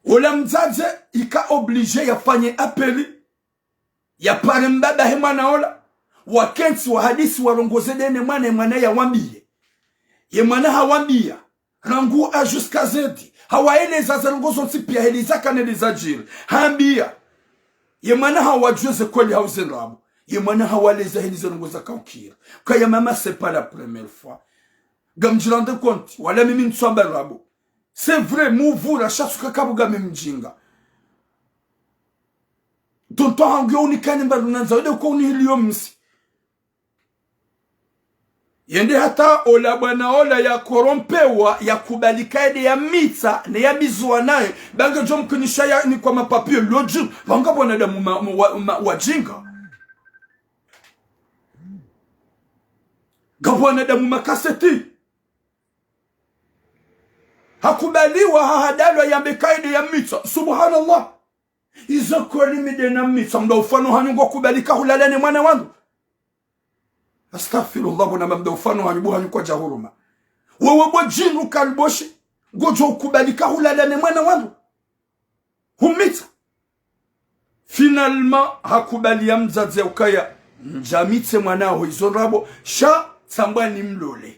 Ola mdzadze ika obligé yafanye appel. Yapare mbaba he mwana ola. Wakentsi wahadisi warongoze de ne mwana, ye mwana yawambie. Ye mwana hawambia. Rangu A jusqu'à Z. Hawaeleza ze ndrongo zontsi pia heli zaka neli zadjiri. Hambia. Ye mwana hawadjuwe ze kweli hau ze ndrabo. Ye mwana hawaleza heli ze ndrongo zakaukira. Kaya mama, c'est pas la première fois. Ngamdji rendre compte. Wala mimi ntswamba ndrabo. C'est vrai, muvura, sha suka kabuga mi mdjinga. Tonton hangu yo unikane mba runandza, wede uko unihiliyo msi. Yende hata ola bwana ola ya corrompewa, ya kubali ka yende ya mitsa, ne ya bizuwa naye, bange djo mkinisha ya ni kwa mapapier, lodju, banga bwana damu ma, ma, wa, ma, wadjinga. Nga bwana damu makaseti. Hakubaliwa, hahadalwa, yambe ka yende ya mitsa. Subhanallah. Izo kweli mi de na mitsa, mda ufano hanyu ngo kubali ka hulala ne mwana wandru. Astaghfirullah, bona mda ufano hanyu, bo hanyu kwadja huruma. Wewe bo djindru kaliboshi, ngodjo ukubali ka hulala ne mwana wandru. Humitsa. Finalement, hakubali ya mdzadze ukaya, ndjamitse mwana ho izo ndrabo, sha tsambwa ni mlole.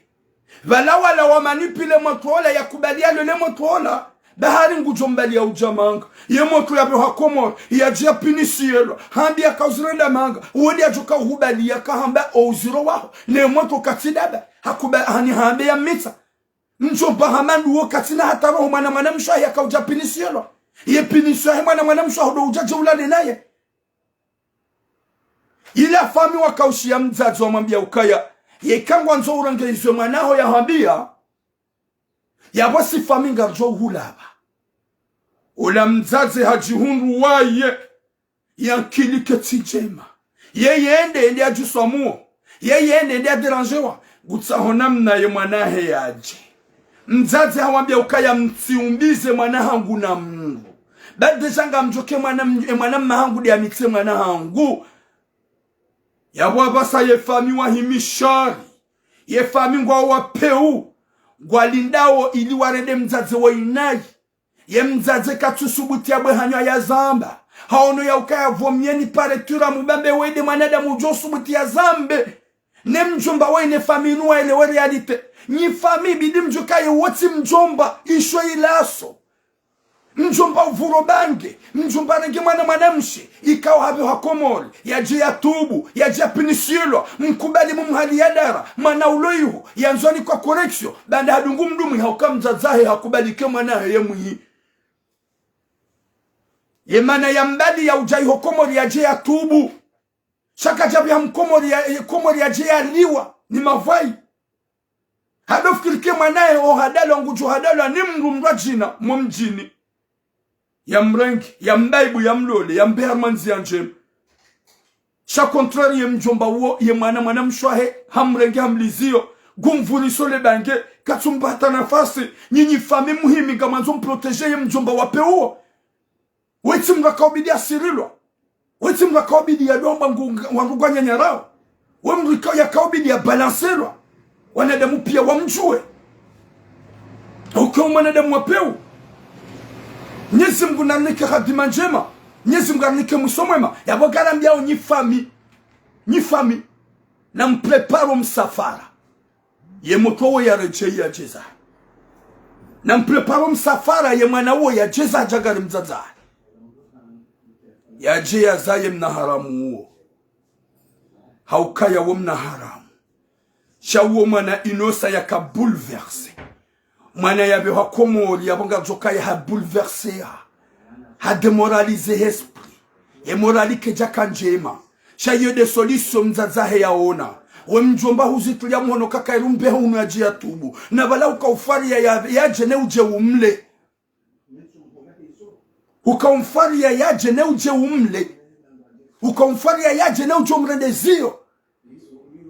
Pvala wala wa manipule motro ola, yakubali yalole motro ola, bahari ngudjo mbali ya udja manga. Ye motro yapvo ha Komori, yadji ya pinisielwa, hambi yakauzirenda manga, wodi yadjo ka uhubali yakahamba o uziro waho, ne motro katsi daba, hakuba, hani hambe ya mitsa. Mdjomba hamba nduwo katsina hata roho mwana mwanamshe wahe yakaudja pinisielwa. Ye pinisio yahe mwana mwanamshe waho ndo udja dje ulale naye. Ila fami wakaushiya mdzadze wamwambia ukaya, yeka ngwandzo urenge izo mwana ho yahambia, yapvo si fami ngaridjo uhulapva. Ola mdzadze hadjihundru waye, ye ankili ketsi ndjema. Ye yende, yende yadjuswa muo. Ye yende, yende yadérangewa. Ngutsaho namna ye mwana hahe yadje. Mdzadze hawambia ukaya mtsiumbize mwana hangu na mndru. Ba déjà ngamdjoke mwana m-, e mwana mma hangu de yamitse mwana hangu. Yapvo apvasa ye fami wahimi shari. Ye fami ngwao wapeu. Ngwalindao ili warende mdzadze wo inayi. Ye mdzadze katsusubuti yabwe hanyo ayazamba. Haono ya ukaya pvo mnyeni pare tura mubambe wende mwanadamu udjo subuti ya zambe. Ne mdjomba wahe ne fami inu waelewe réalité. Nyi fami bidi mdjukaye wotsi mdjomba isho ilaso. Mdjomba uvuro bange, mdjomba renge mwana mwanamshe, ikao hapvehwa Komori, yadje yatubu, yadje yapvinisilwa, mkubali mumhali ya dara, mwana ulo iho, yandzwani kwa correction, baanda hadungu mdru mwi hauka mdzadzahe hakubali ke mwanahe ye mwi. Ye mana yambali ya udja iho Komori yadje yatubu. Sha kadja pvya mkomori ya, Komori yadje yaliwa ni mavwai. Hado fikiri ke mwanahe o hadalwa ngudjo hadalwa ni mdru mdru wa djina mo mdjini. Yamrenge, yambaibu, yamlole, yambe harumwa ndziya ndjema. Sha contraire ye mdjomba uwo, ye mwana, mwanamshe wahe, hamrenge hamliziyo, ngumvuriso le bange, katsumpva hata nafasi, nyinyi fami muhimi ngamwandzo mprotéger ye mdjomba wa pewu uwo. Wetsi mdru akaubidi asirilwa. Wetsi mdru akaubidi yadomba ngu-, wandru ngwanyanyarao. We mdru ika-, yakaubidi yabalanselwa. Wanadamu pia wamdjuwe. Uke mwanadamu wa pewu. Mnyezi Mngu narinike hatima ndjema. Mnyezi Mngu narinike mwiso mwema. Yapvo ngarambiao nyi fami. Nyi fami. Namprépare msafara. Ye mwana uwo yaredjeyi yadjeza. Namprépare msafara ye mwana uwo yadjeza hadja ngari mdzadza. Yadje yazaye mna haramu uwo. Haukaya wo mna haramu. Sha uwo mwana inosa yaka bouleversé. Mwana yapvehwa Komori yapvo ngazokaya ha bouleversé ya. Ha démoralisé esprit. Ye morale kedjaka ndjema. Sha iyo nde solution mdzadzahe yaona. We mdjomba huzitria mhono kaka irumbeho unu yadje yatubu. Na pvala uka ufariya ya, yadje ne udje umle. Uka umfariya yadje ne udje umle. Uka umfariya yadje ne udje umrende ziyo.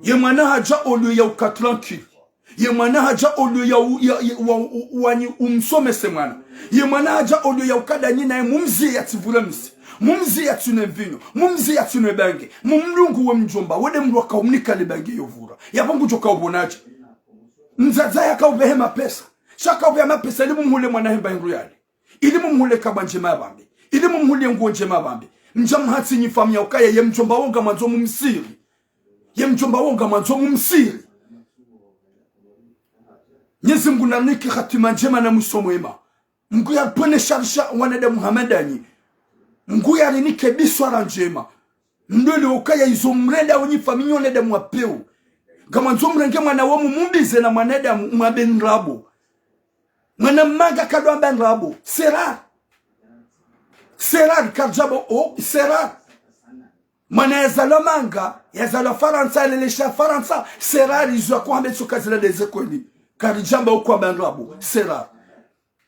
Ye mwana hadja au lieu ya uka tranquille. Ye mwana hadja au lieu ya u-, ya, ya, wa, u-, wani umsomese mwana. Ye mwana hadja au lieu ya uka danyi naye mumziye yatsivure msi. Mumziye yatsinwe mvinyo. Mumziye yatsinwe bange. Mumlungu we mdjomba. Wende mdru akaumnika le bange yovura. Yapvo ngudjo kaupvonadje. Mdzadza yakaupvehe mapesa. Sha kaupvehe mapesa ili mumhule mwanahe mba hindru yale. Ili mumhule kaba ndjema yapvambe. Ili mumhule nguo ndjema yapvambe. Mdja mhatsi nyi fami ya ukaya ye mdjomba wo ngamwandzo mumsiri. Ye mdjomba wo ngamwandzo mumsiri. Mnyezi Mngu narinike hatima ndjema na mwiso mwema. Mngu yapvone sharisha wanadamu hama ndanyi. Mngu yarinike biswara ndjema. Mdole ukaya izo mrenda wo nyi fami nyi wanadamu wa pewu. Ngamwandzo mrenge mwana wo mumumbize na mwanadamu mwambe ndrabo. Mwana manga kadjwamba ndrabo. C'est rare. C'est rare, karidjamba o, c'est rare. Mwana yazalwa manga, yazalwa Farantsa, yalelesha Farantsa, c'est rare, izo yakohambe tsoka zila ndeze kweli. Karidjamba ukwamba ndrabo, c'est rare.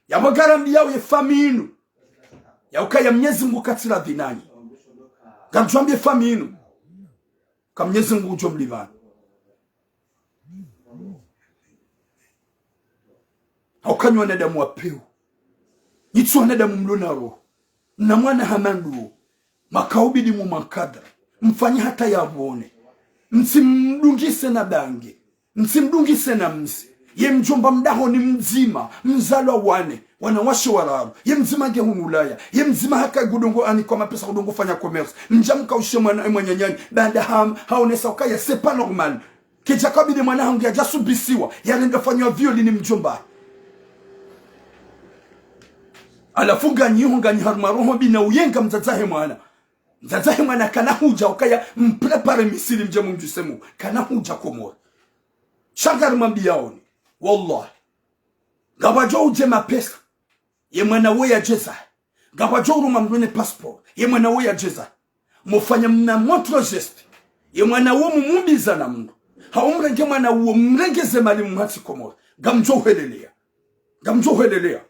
Yapvo ngarambiao ye fami inu. Ya ukaya Mnyezi Mngu katsi radhi nanyi. Ngamdjwambiye fami inu. Ka Mnyezi Mngu udjo mlipvani. Hauka nyi wanadamu wa pewu. Nyi tsi wanadamu mlo na roho. Na mwana hama nduwo. Makaubidi mu mankadra. Mfanye hata yapvone. Mtsimdungise na bange. Mtsimdungise na msi. Ye mdjomba mdahoni mdzima. Mzalwa wane. Wanawashe wararu. Ye mdzima nge hunu Ulaya. Ye mdzima haka ngudongo anikwa mapesa ngudongo fanya commerce. Mdja mkaushe mwana, mwananyanyi. Baanda ham, haonesa ukaya, c'est pas normal. Kedja kabili mwana hangu yadja subisiwa, yarenda fanywa viol ni mdjomba. Halafu nganyi iho nganyi harumwa roho mbi na uyenga mdzadzahe mwana. Mdzadzahe mwana kana hudja ukaya mprépare misiri mdje mumdjuse mu. Kana hudja Komori. Sha ngarimwambiyaoni. Wallah. Ngapvadjo udje mapesa. Ye mwana wo yadjeza. Ngapvadjo uruma mdru ne passeport. Ye mwana wo yadjeza. Mofanya mna montre geste. Ye mwana wo mumumbiza na mdru. Haumrenge mwana wo mrengeze mali mumhatsi Komori. Ngamdjo uhelelea. Ngamdjo uhelelea.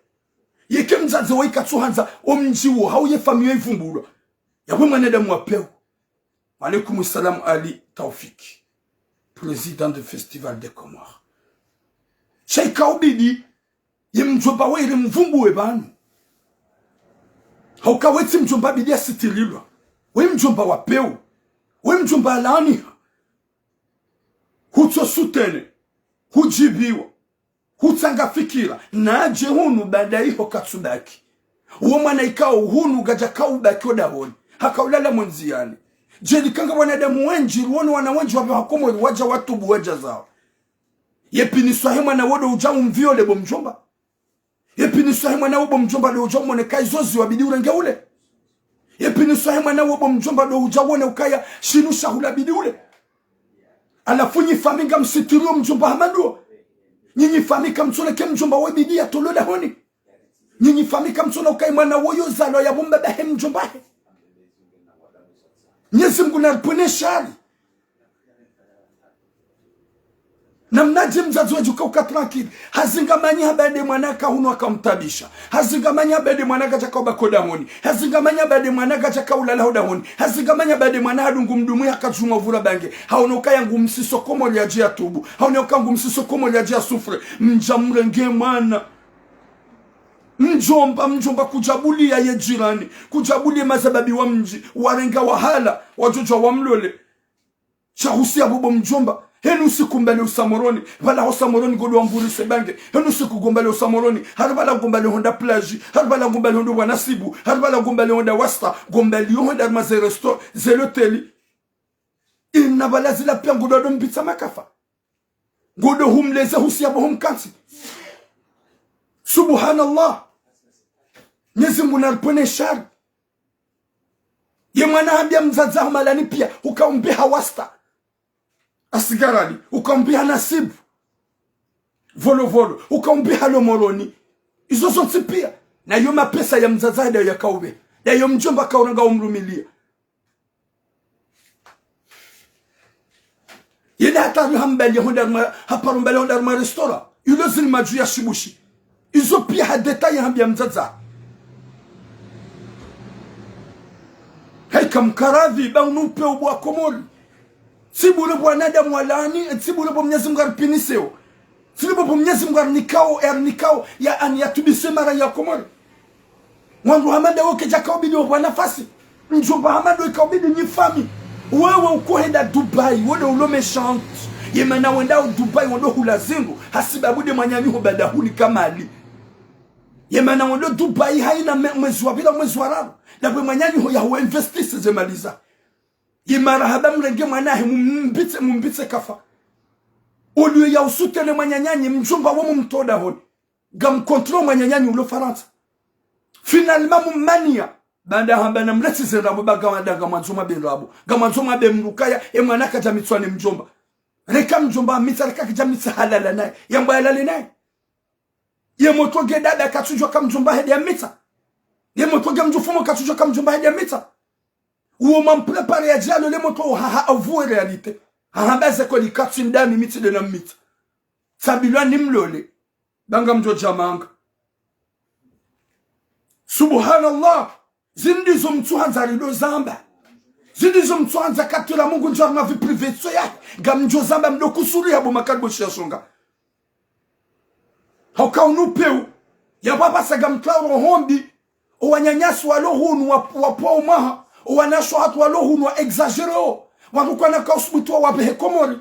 Yeke mdzadze wo ikatsuhandza omdji wo hau ye famiyi yo ivumbulwa. Yapvo mwanadamu wa pewu. Wa alaikum salam Ali Taufik, président du Festival des Comores. Sha ikaubidi ye mdjomba we iri mvumbuwe pvanu. Hauka wetsi mdjomba bidi yasitirilwa. We mdjomba wa pewu. We mdjomba alaaniha. Hutso soutenir. Hudjibiwa. Hutsanga fikira. Nadje hunu baada iho katsubaki. Uwo mwana ikao hunu kadjaka ubaki odahoni, haka ulala mwendziyani. Djeli kanga wanadamu wendji, ruono wana wendji wapvi ha Komori wadja watubu wadja zawo. Ye pviniswa he mwana wo ndo udja umviole bo mdjomba. Ye pviniswa he mwana wo bo mdjomba ndo udja umone ka izo ziwa bidi urenge ule. Ye pviniswa he mwana wo bo mdjomba ndo udja wone ukaya shinu shahula bidi ule. Halafu nyi fami ngamsitiriyo mdjomba hama ndo. Nyinyi fami kamtsona ke mdjomba we bidi yatolwe dahoni. Nyinyi fami kamtsona ukaya mwana woyo zalwa ya bo mbaba he mdjomba he. Mnyezi Mngu naripvwene shari. Namnadje mdzadze wadjuka uka tranquille. Hazingamanyi hamba nde mwana ka hunu akamtabisha. Hazingamanyi hamba nde mwana kadjaka ubaki odahoni. Hazingamanyi hamba nde mwana kadjaka ulala odahoni. Hazingamanyi hamba nde mwana hadungu mdrumwi hakadjuma uvura bange. Haono ukaya ngu msiso Komori yadje yatubu. Haono uka ngu msiso Komori yadje yasouffre. Mdja mrenge mwana. Mdjomba, mdjomba kudjabuliya ye jirani. Kudjabuliya mazababi wa mdji. Warenga wahala. Wadjodja wamlole. Sha husiya bo bo mdjomba. Henu usiku mbali usa Moroni. Pvala hosa Moroni ngodo wamvurise bange. Henu usiku ngombali usa Moroni. Hari pvala ngombali honda plage. Hari pvala ngombali honda wanasibu. Hari pvala ngombali honda wasta. Ngombali yo honda harumwa ze resto, ze loteli. Ina pvala zila piya ngodo wado mpvitsa makafa. Ngodo humleze husiya bo humkantsi. Subhanallah. Mnyezi Mngu naripvwene shari. Ye mwana hambiya mdzadze aho malani piya, uka umbiha wasta. Asigarani, uka umbiha nasibu. Volo volo, uka umbiha lo Moroni. Izo zontsi piya. Na yo mapesa ya mdzadze ndayo yaka ube. Ndayo mdjomba kauranga umrumiliya. Yende hata ri hambali honda harumwa, haparo mbali honda harumwa restaurant. Yulo zini madju ya shibushi. Izo piya ha détail hambiya mdzadze. Haika mkaradhi, ba unu upve ubwa Komori. Tsi bure bo wanadamu walani, tsi bure bo Mnyezi Mngu aripviniseo. Tsi bure bo Mnyezi Mngu arinikao, arinikao, yaani yatubise mara ya Komori. Wandru hama ndawo kedjaka ubidi wapvwa nafasi. Mdjomba hama ndo ika ubidi nyi fami. Wewe uko henda Dubai, wende ulo méchant. Ye mana wenda u Dubai, wendo hula zindru. Hasibabu nde mwananyaho ba dahoni kamali. Ye mana wendo Dubai haina me-, mwezi wa pvira, mwezi wa raru. Ndapvo mwananyaho yaho investise ze mali za. Ye marahaba mrenge mwana hahe mumbitse, mumbitse kafa. Oliyo ya usutene mwananyanyi, mdjomba wo mumtowa dahoni. Ngamcontrôle mwananyanyi ulo Farantsa. Finalement mumaniya. Baanda hamba namletse ze ndrabo ba ngamwandzo mwabe ndrabo. Ngamwandzo mwabe mdru kaya, e mwana kadja mitswa ne mdjomba. Reka mdjomba amitsa, reka kadja mitsa halala naye. Yamba yalale naye. Ye motro nge dada katsudjuwa ka mdjomba hende yamitsa. Ye motro nge mdjufumo katsudjuwa ka mdjomba hende yamitsa. Uwo mamprépare yadje yalole motro uhaha avoué réalité. Hahamba ze kweli katsu ndami mitsi nde namitsa. Tsabilwa nimlole. Ba ngamdjo dja manga. Subhanallah. Zindri zo mtsuhandza rido zamba. Zindri zo mtsuhandza katwira Mungu ndjo harumwa vie privée tso ya. Ngamdjo zamba mdo kusuri habo makaribo shia songa. Hauka unu peu. Ya pvapvasa ngamtwaro hombi. O wananyasi walo hunu wa, wa pvo umaha. O wanasho hatru walo hunu wa exagéré o. Wandru kwana ka usubutu wa wapvehe Komori.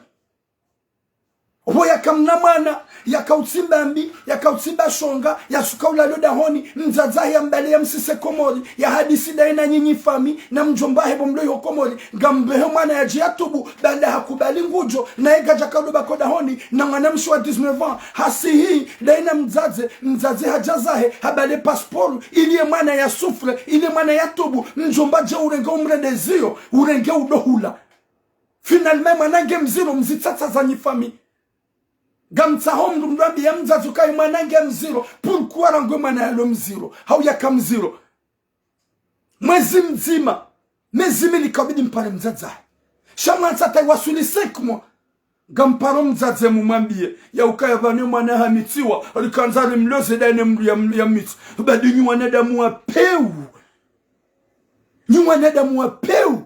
Opvo yaka mna mwana, yaka utsimba mbi, yaka utsimba shonga, yasuka ulalo dahoni, mdzadze hahe yambale yamsise Komori, yahadisi ndaye na nyinyi fami, na mdjomba hahe bo mlo iho Komori, ngambeheo mwana yadje yatubu, baanda hakubali ngudjo, naye kadjaka udo baki odahoni, na mwanamshe wa dix-neuf ans, hasihi, ndaye na mdzadze, mdzadze hadja zahe, habale passeport, ili ye mwana yasouffre, ili ye mwana yatubu, mdjomba dje urenge umrende ziyo, urenge udo hula. Finalement, mwana nge mdziro, mzitsatsa za nyi fami. Ngamtsaho mdru mdru ambiye mdzadze ukaya mwana nge mdziro. Pourquoi rangu ye mwana yalo mdziro? Hau yaka mdziro. Mwezi mdzima. Mezi mili ika ubidi mpare mdzadze. Sha mwantsa hata iwaswili cinq mois. Ngamparo mdzadze mumwambiye. Ya ukaya pvanu ye mwana hamitsiwa. Rikandza rimloze ndaye ne mdru ya, yamitsa. Badi nyi wanadamu wa peu. Nyi wanadamu wa peu.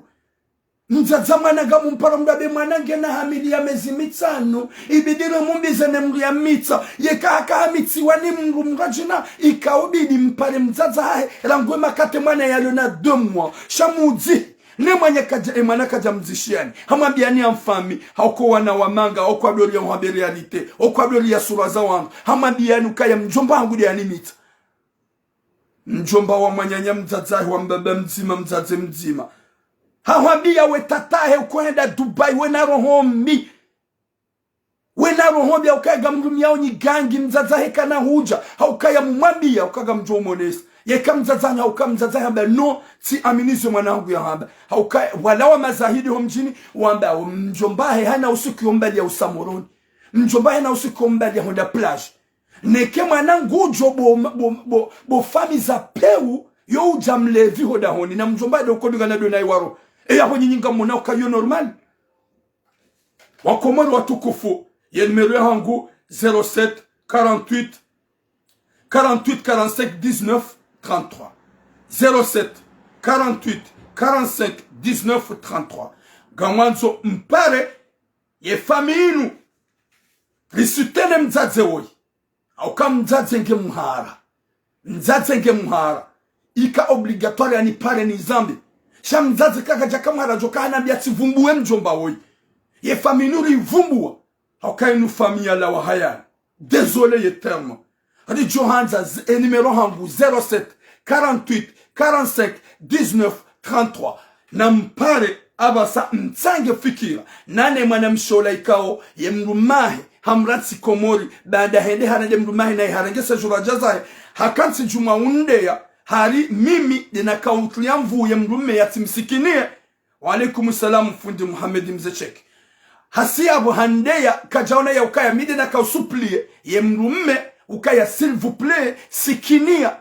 Mdzadze mwana ngamumpara mdru ambe mwana ngena hamili ya mezi mitsanu, ibidi rimumbize ne mdru yamitsa, yeka haka hamitsiwa ni mdru mdru adjina, ika ubidi mpare mdzadze hahe, rangu ye makati mwana yalo na deux mois. Sha mudzi, ne mwana kadja, e mwana kadja mdzishiani. Hamwambiyani ya mfami, hauka wana wa manga, hauka dori ya uhabe réalité, hauka dori ya sura za wandru. Hamwambiyani ukaya mdjomba hangu nde yanimitsa. Mdjomba wa mwananya mdzadzahe wa mbaba mdzima, mdzadze mdzima. Hahwambiya we tatahe ukohenda Dubai, wena roho mbi. Wena roho mbi, haukaya ngamrumiyao nyi gangi, mdzadzahe kana hudja. Haukaya mumwambiya, haukaya ngamdjo umonesa. Yeka mdzadzahe, haukaya mdzadzahe hamba, no, tsi amini ze mwana hangu yahamba. Haukaya, wala wa mazahidi ho mdjini, wamba, mdjombahe hana usiku yombaliya usa Moroni. Mdjombahe hana usiku yombaliya honda plage. Neke mwana ngudjo bo, bo, bo, bo fami za pewu, yo udja mlevi ho dahoni, na mdjomba de ukodunga na dona iwaro. E yapvo nyinyi ngamona uka yo normal. Wakomori watukufu, ye numéro yahangu, zéro sept, quarante-huit, quarante-huit, quarante-cinq, dix-neuf, trente-trois. Zéro sept, quarante-huit, quarante-cinq, dix-neuf, trente-trois. Ngamwandzo mpare, ye fami inu, risoutenir mdzadze woyi. Hauka mdzadze nge mhara. Mdzadze nge mhara. Ika obligatoire yanipare nizambe. Sha mdzadze kakadjaka mhara djo kahanambiya tsivumbuwe mdjomba woyi. Ye fami inu rivumbuwa. Hauka inu fami ya lawa hayani. Désolé ye terme. Ridjo handza z-, e numéro hangu zéro sept, quarante-huit, quarante-cinq, dix-neuf, trente-trois. Na mpare apvasa mtsange fikira. Nane mwanamshe ola ikao ye mdrumahe hamrantsi Komori, baanda hende harenge mdrumahe naye harenge séjour adja zahe, hakantsi djumwa undeya, hari mimi de nakao utruliya nvu ye mdrume yatsimsikiniye. Wa alaikum salam, fundi Muhammad Mze Cheke. Hasi yapvo handeya, kadjaona ya ukaya mi de nakao supplier ye mdrume, ukaya s'il vous plaît, sikiniya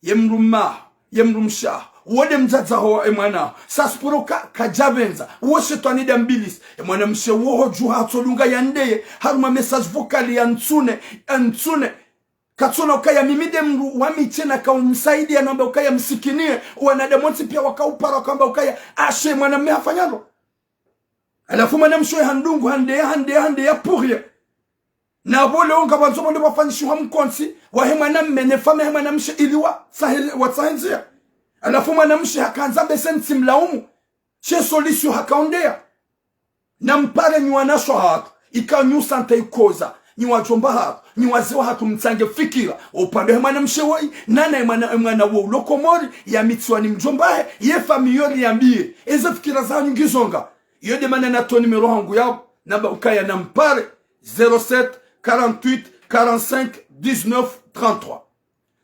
ye mdrumaho, ye mdrumshaho, wo de mdzadzaho wa e mwanaho. Sasa puro ka, kadjapvendza, wo shetwani de mbilisi. E mwanamshe wo ho dju hatsodunga yandeye, haruma message vocal yantsune, yantsune. Katsona ukaya mimi de mdru wa mi tsi nakao msaidiya, namba ukaya msikiniye, wanadamu wontsi piya wakaupara, wakamba ukaya, ashe mwanamme hafanya ndro. Halafu mwanamshe handungu, handeya, handeya, handeya, pour rien. Na pvo leo ngapvandzo pvondze pvafanyishiwa mkontsi wahe mwanamme ne fami yahe mwanamshe ili watsahe, watsahe ndziya. Halafu mwanamshe hakandza bese ntsimlaumu. She solution hakaondeya. Na mpare nyi wanashe wahatru, ika nyi usanta ikoza, nyi wadjomba hatru, nyi wazee wahatru mtsange fikira. Upande he mwanamshe woyi, nana e mwana, e mwana wo ulo Komori, yamitsiwa ni mdjombahe, ye fami yo riyambiye. Eze fikira zahanyu ngizo nga. Iyo de mana natowa numéro hangu yapvo, namba ukaya na mpare, zéro sept, quarante-huit, quarante-cinq, dix-neuf, trente-trois.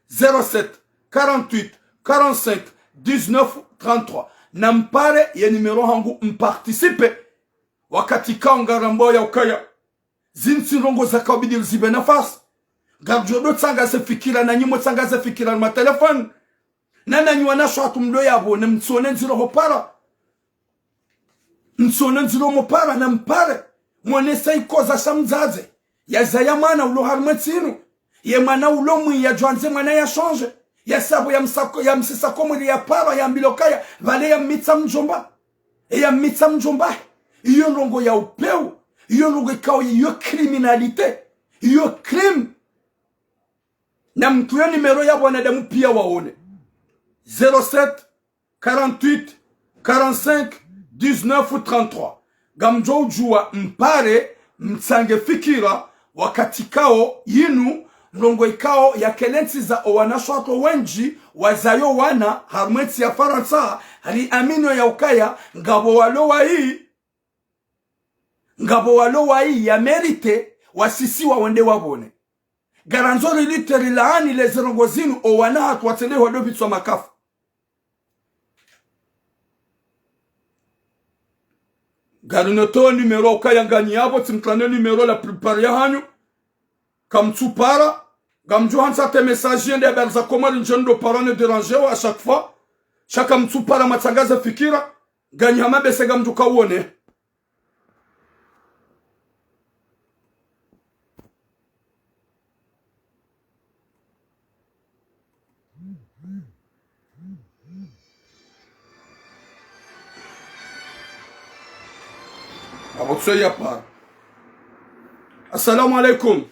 Zéro sept, quarante-huit, quarante-cinq, dix-neuf, trente-trois. Na mpare ye numéro hangu mparticipe. Wakati kao ngarambao ya ukaya zintsi ndrongo zakao bidi rizipve nafasi. Ngaridjo do tsanga ze fikira na nyi mo tsanga ze fikira na matelefoni. Na nanyi wanashe wahatru mlo yapvo, ne mtsione ndziro ho para. Mtsione ndziro mo para na mpare. Mwonese ikoza sha mdzadze yazaya mwana ulo harumwa entsi inu. Ye mwana ulo mwi yadjwandze mwana ya change. Ya sabu ya msako, ya msisa Komori ya para, yambilwa ukaya pvale yammitsa mdjomba. E yammitsa mdjomba. Iyo ndrongo ya upewu. Iyo ndrongo ikao iyo criminalité. Iyo crime. Na mtruye numéro ya wanadamu piya waone. Zéro sept, quarante-huit, quarante-cinq, dix-neuf, trente-trois. Ngamdjo udjuwa mpare, mtsange fikira, wakati kao yinu, ndrongo ikao yakelentsiza owanashe wahatru wendji, wazayo wana, harumwa entsi ya Farantsa, riaminio ya ukaya, ngapvo walo wayi, ngapvo walo wayi ya mérité, wasisiwa wende wapvone. Ngarandzo rilite rilaani leze ndrongo zinu, owana hatru watsende hwado pvitswa makafu. Ngarinotowa numéro ukaya nganyi yapvo, tsimtrane numéro la plupart yahanyu. Kamtsupara, ngamdjo handza te message yende habari za Komori ndje ndo para ne déranger wa à chaque fois. Sha kamtsupara mwatsangaze fikira, nganyi hama bese ngamdjo kauone. Apvo tso ya para. Assalamu alaikum.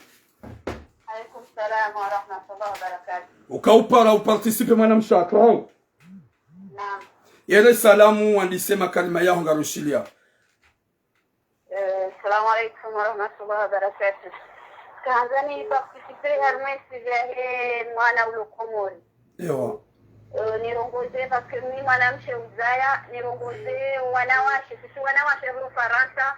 Alaikum salam wa rahmatullahi wa barakatuh. Ukaupara uparticipe mwanamshe wahatru. Naam. Yele salamu wandise makalima yaho ngarushiliya. Eh, salam alaikum wa rahmatullahi wa barakatuh. Kandzani participer harumwa e sujet yahe mwana ulo Komori. Ewa. Euh, nirongoze, parce que mi mwanamshe uzaya, nirongoze wanawashe, sisi wanawashe wa Farantsa,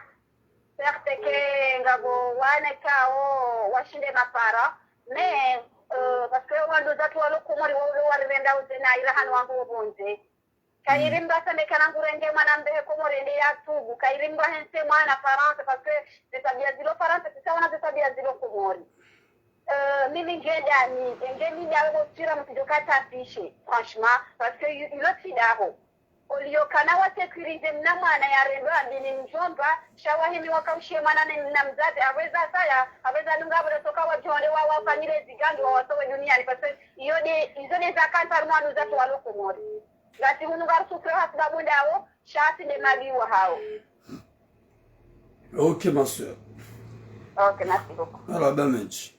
certes que ngapvo wana ikao washinde mapara, mais, euh, parce que wanduzatru walo Komori waulo warirenda uze na ira hanu wangu wopvondze. Kayiri mba same kana ngurenge mwana mbehe Komori ende yatubu. Kayiri mba hentsi mwana Farantsa, parce que ze tabiya zilo Farantsa, tsi sawa na ze tabiya zilo Komori. Euh, mimi nge dani, enge mi dawe botira mtsidjo kata affiché, franchement, parce que yu-, ilo tsi daho. Oliyo kana wa sécuriser mna mwana yarendwa abini mdjomba, sha wahimi wakaushiye mwana ne mna mdzadze, apvo eza saya, apvo eza dunga, apvo eza toka wadjonde wa, wafanyile zigangi wa watowe duniani, parce que iyo de, izo de za kantsa harumwa wanduzatru walo Komori. Ngasi hunu ngari souffrir hasibabu ndawo, sha si de mali wa hawo. Ok, ma sœur. Ok, merci beaucoup. Marahaba mendji.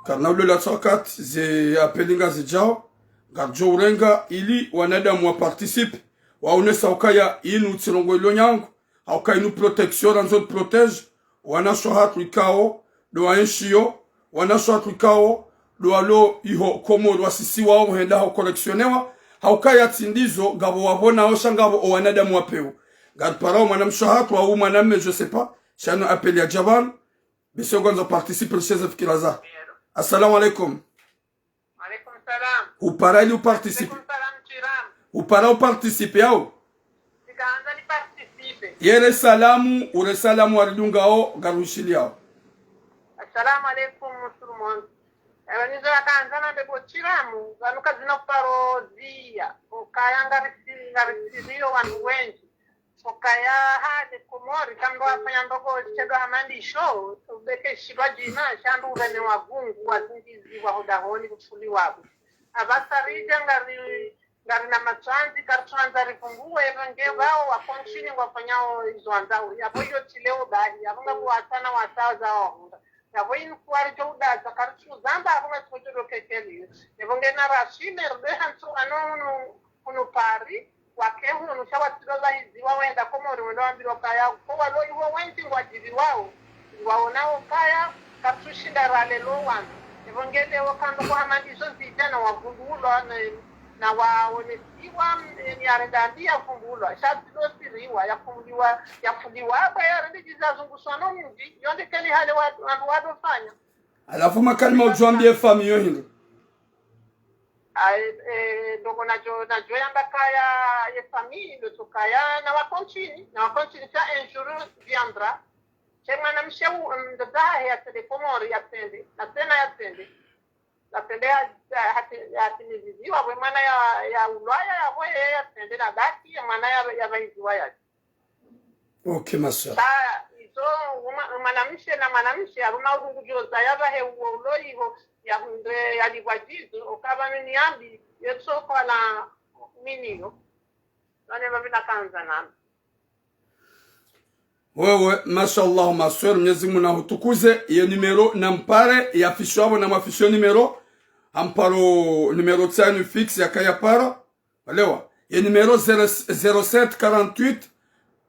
Karina ulo la tsakat, ze appel ngazidjao, ngaridjo urenga ili wanadamu wa participer, waonesa ukaya inu tsi ndrongoo ilo nyangu, hauka inu protection, randzo protège, wanashe wahatru ikao, ndo waenshiyo, wanashe wahatru ikao, ndo walo iho Komori wasisiwao henda hau correctionnewa, hauka ya tsi ndizo, ngapvo wapvonao sha ngapvo o wanadamu wa pewu. Ngariparao mwanamshe wahatru au mwanamme, je sais pas, sha inu appel ya djabal, bese ngwandzo participer, risheze fikira za. Assalamu alaikum. Alaikum salam. Upara ili uparticiper. Alaikum salam, Tiram. Upara uparticiper yao. Tsikandza niparticiper. Yere salamu, ure salamu waridungao, ngarushiliyao. Assalamu alaikum, Musulman. Ewa nizo yakandza nambe bo Tiramu, pvanu kazina uparo ziya. Okaya ngarisi-, ngarisiriyo wandru wendji. Okaya hale Komori, kamdo wafanya ndoko shedwa hama ndisho, ubeke shilwa djina, sha ndo ureme wa gungu, wazingiziwa hodahoni, kufuliwa. Apvasa ridja ngari, ngarina matsandzi, karitsuandza rivumbuwe, epvo nge pvao, wa continue ngwafanyao izo wandzao. Yapvo iyo tsi leo bahi, yapvo ngapvo wasana wasaza wahunda. Yapvo inu kuwaridjo udaza, karitsuzamba, apvo ngatsi kotsodo kekeli. Epvo nge na rasime, rube hantsu ano unu, unu Paris, wake hunu, sha watsido pvahiziwa wenda Komori, wenda wambilwa kaya, ko walo iho wendji ngwadjiviwao, ngwaonao kaya, karitsushinda ralelo wanu. Epvo nge leo kando ko hama ndizo zidja na wavumbulwa, na, na waonesiwa, ni yarenda mbi yavumbulwa, sha tsido siriwa, yafuliwa, yafuliwa, apvo yarende djiza zunguswa no mdji, yonde keli hale wa, wandru wadofanya. Halafu makalima udjo ambia ye famille yo hindri. Aye, eh, ndoko nadjo, nadjo yamba kaya ye famille, ndo tsokaya na wa continue, na wa continue sha un jour viendra. She mwanamshe u, mm, ndo zahe yatsende Komori yatsende, na tsena yatsende. Yatsende ya, ya, hati, yatimiziziwa, we mwana ya, ya ulwaya, ya we yatsende na daki, ye mwana ya, ya pvahiziwa ya. Ok, ma sœur. Sa, izo, uma, mwanamshe na mwanamshe, haruna urungu djoza, yapvahe uwo ulo iho, yahundre, yalipvwa djizo, okapva mini yambi, yetso kwa na mini yo. Nane pvapvi nakandza nami. Wewe, mashallah, ma sœur, Mwenyezi Mungu nahutukuze, ye numéro, nampare, ya affiché apvo, namaffiché numéro, amparo numéro tsanu fixe, yakaya para, Walewa, ye numéro zéro, zéro sept quarante-huit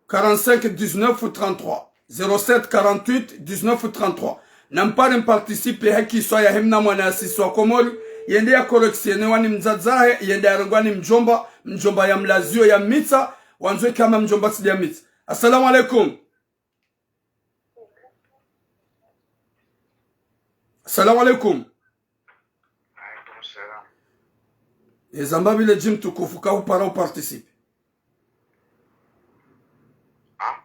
quarante-cinq dix-neuf trente-trois. Zéro sept quarante-huit dix-neuf trente-trois. Nampare mparticipe ha kiswa yahe mna mwana yasiswa Komori, yende ya correctionnewa ni mdzadze wahe, yende yarengwa ni mdjomba, mdjomba yamlaziyo yammitsa, wandzo ike hama mdjomba tsi nde yammitsa. Assalamu alaikum. Assalamu alaikum. Alaikum salam. Eza mbapvi le dji mtukufu, ka hupara uparticipe. Ah?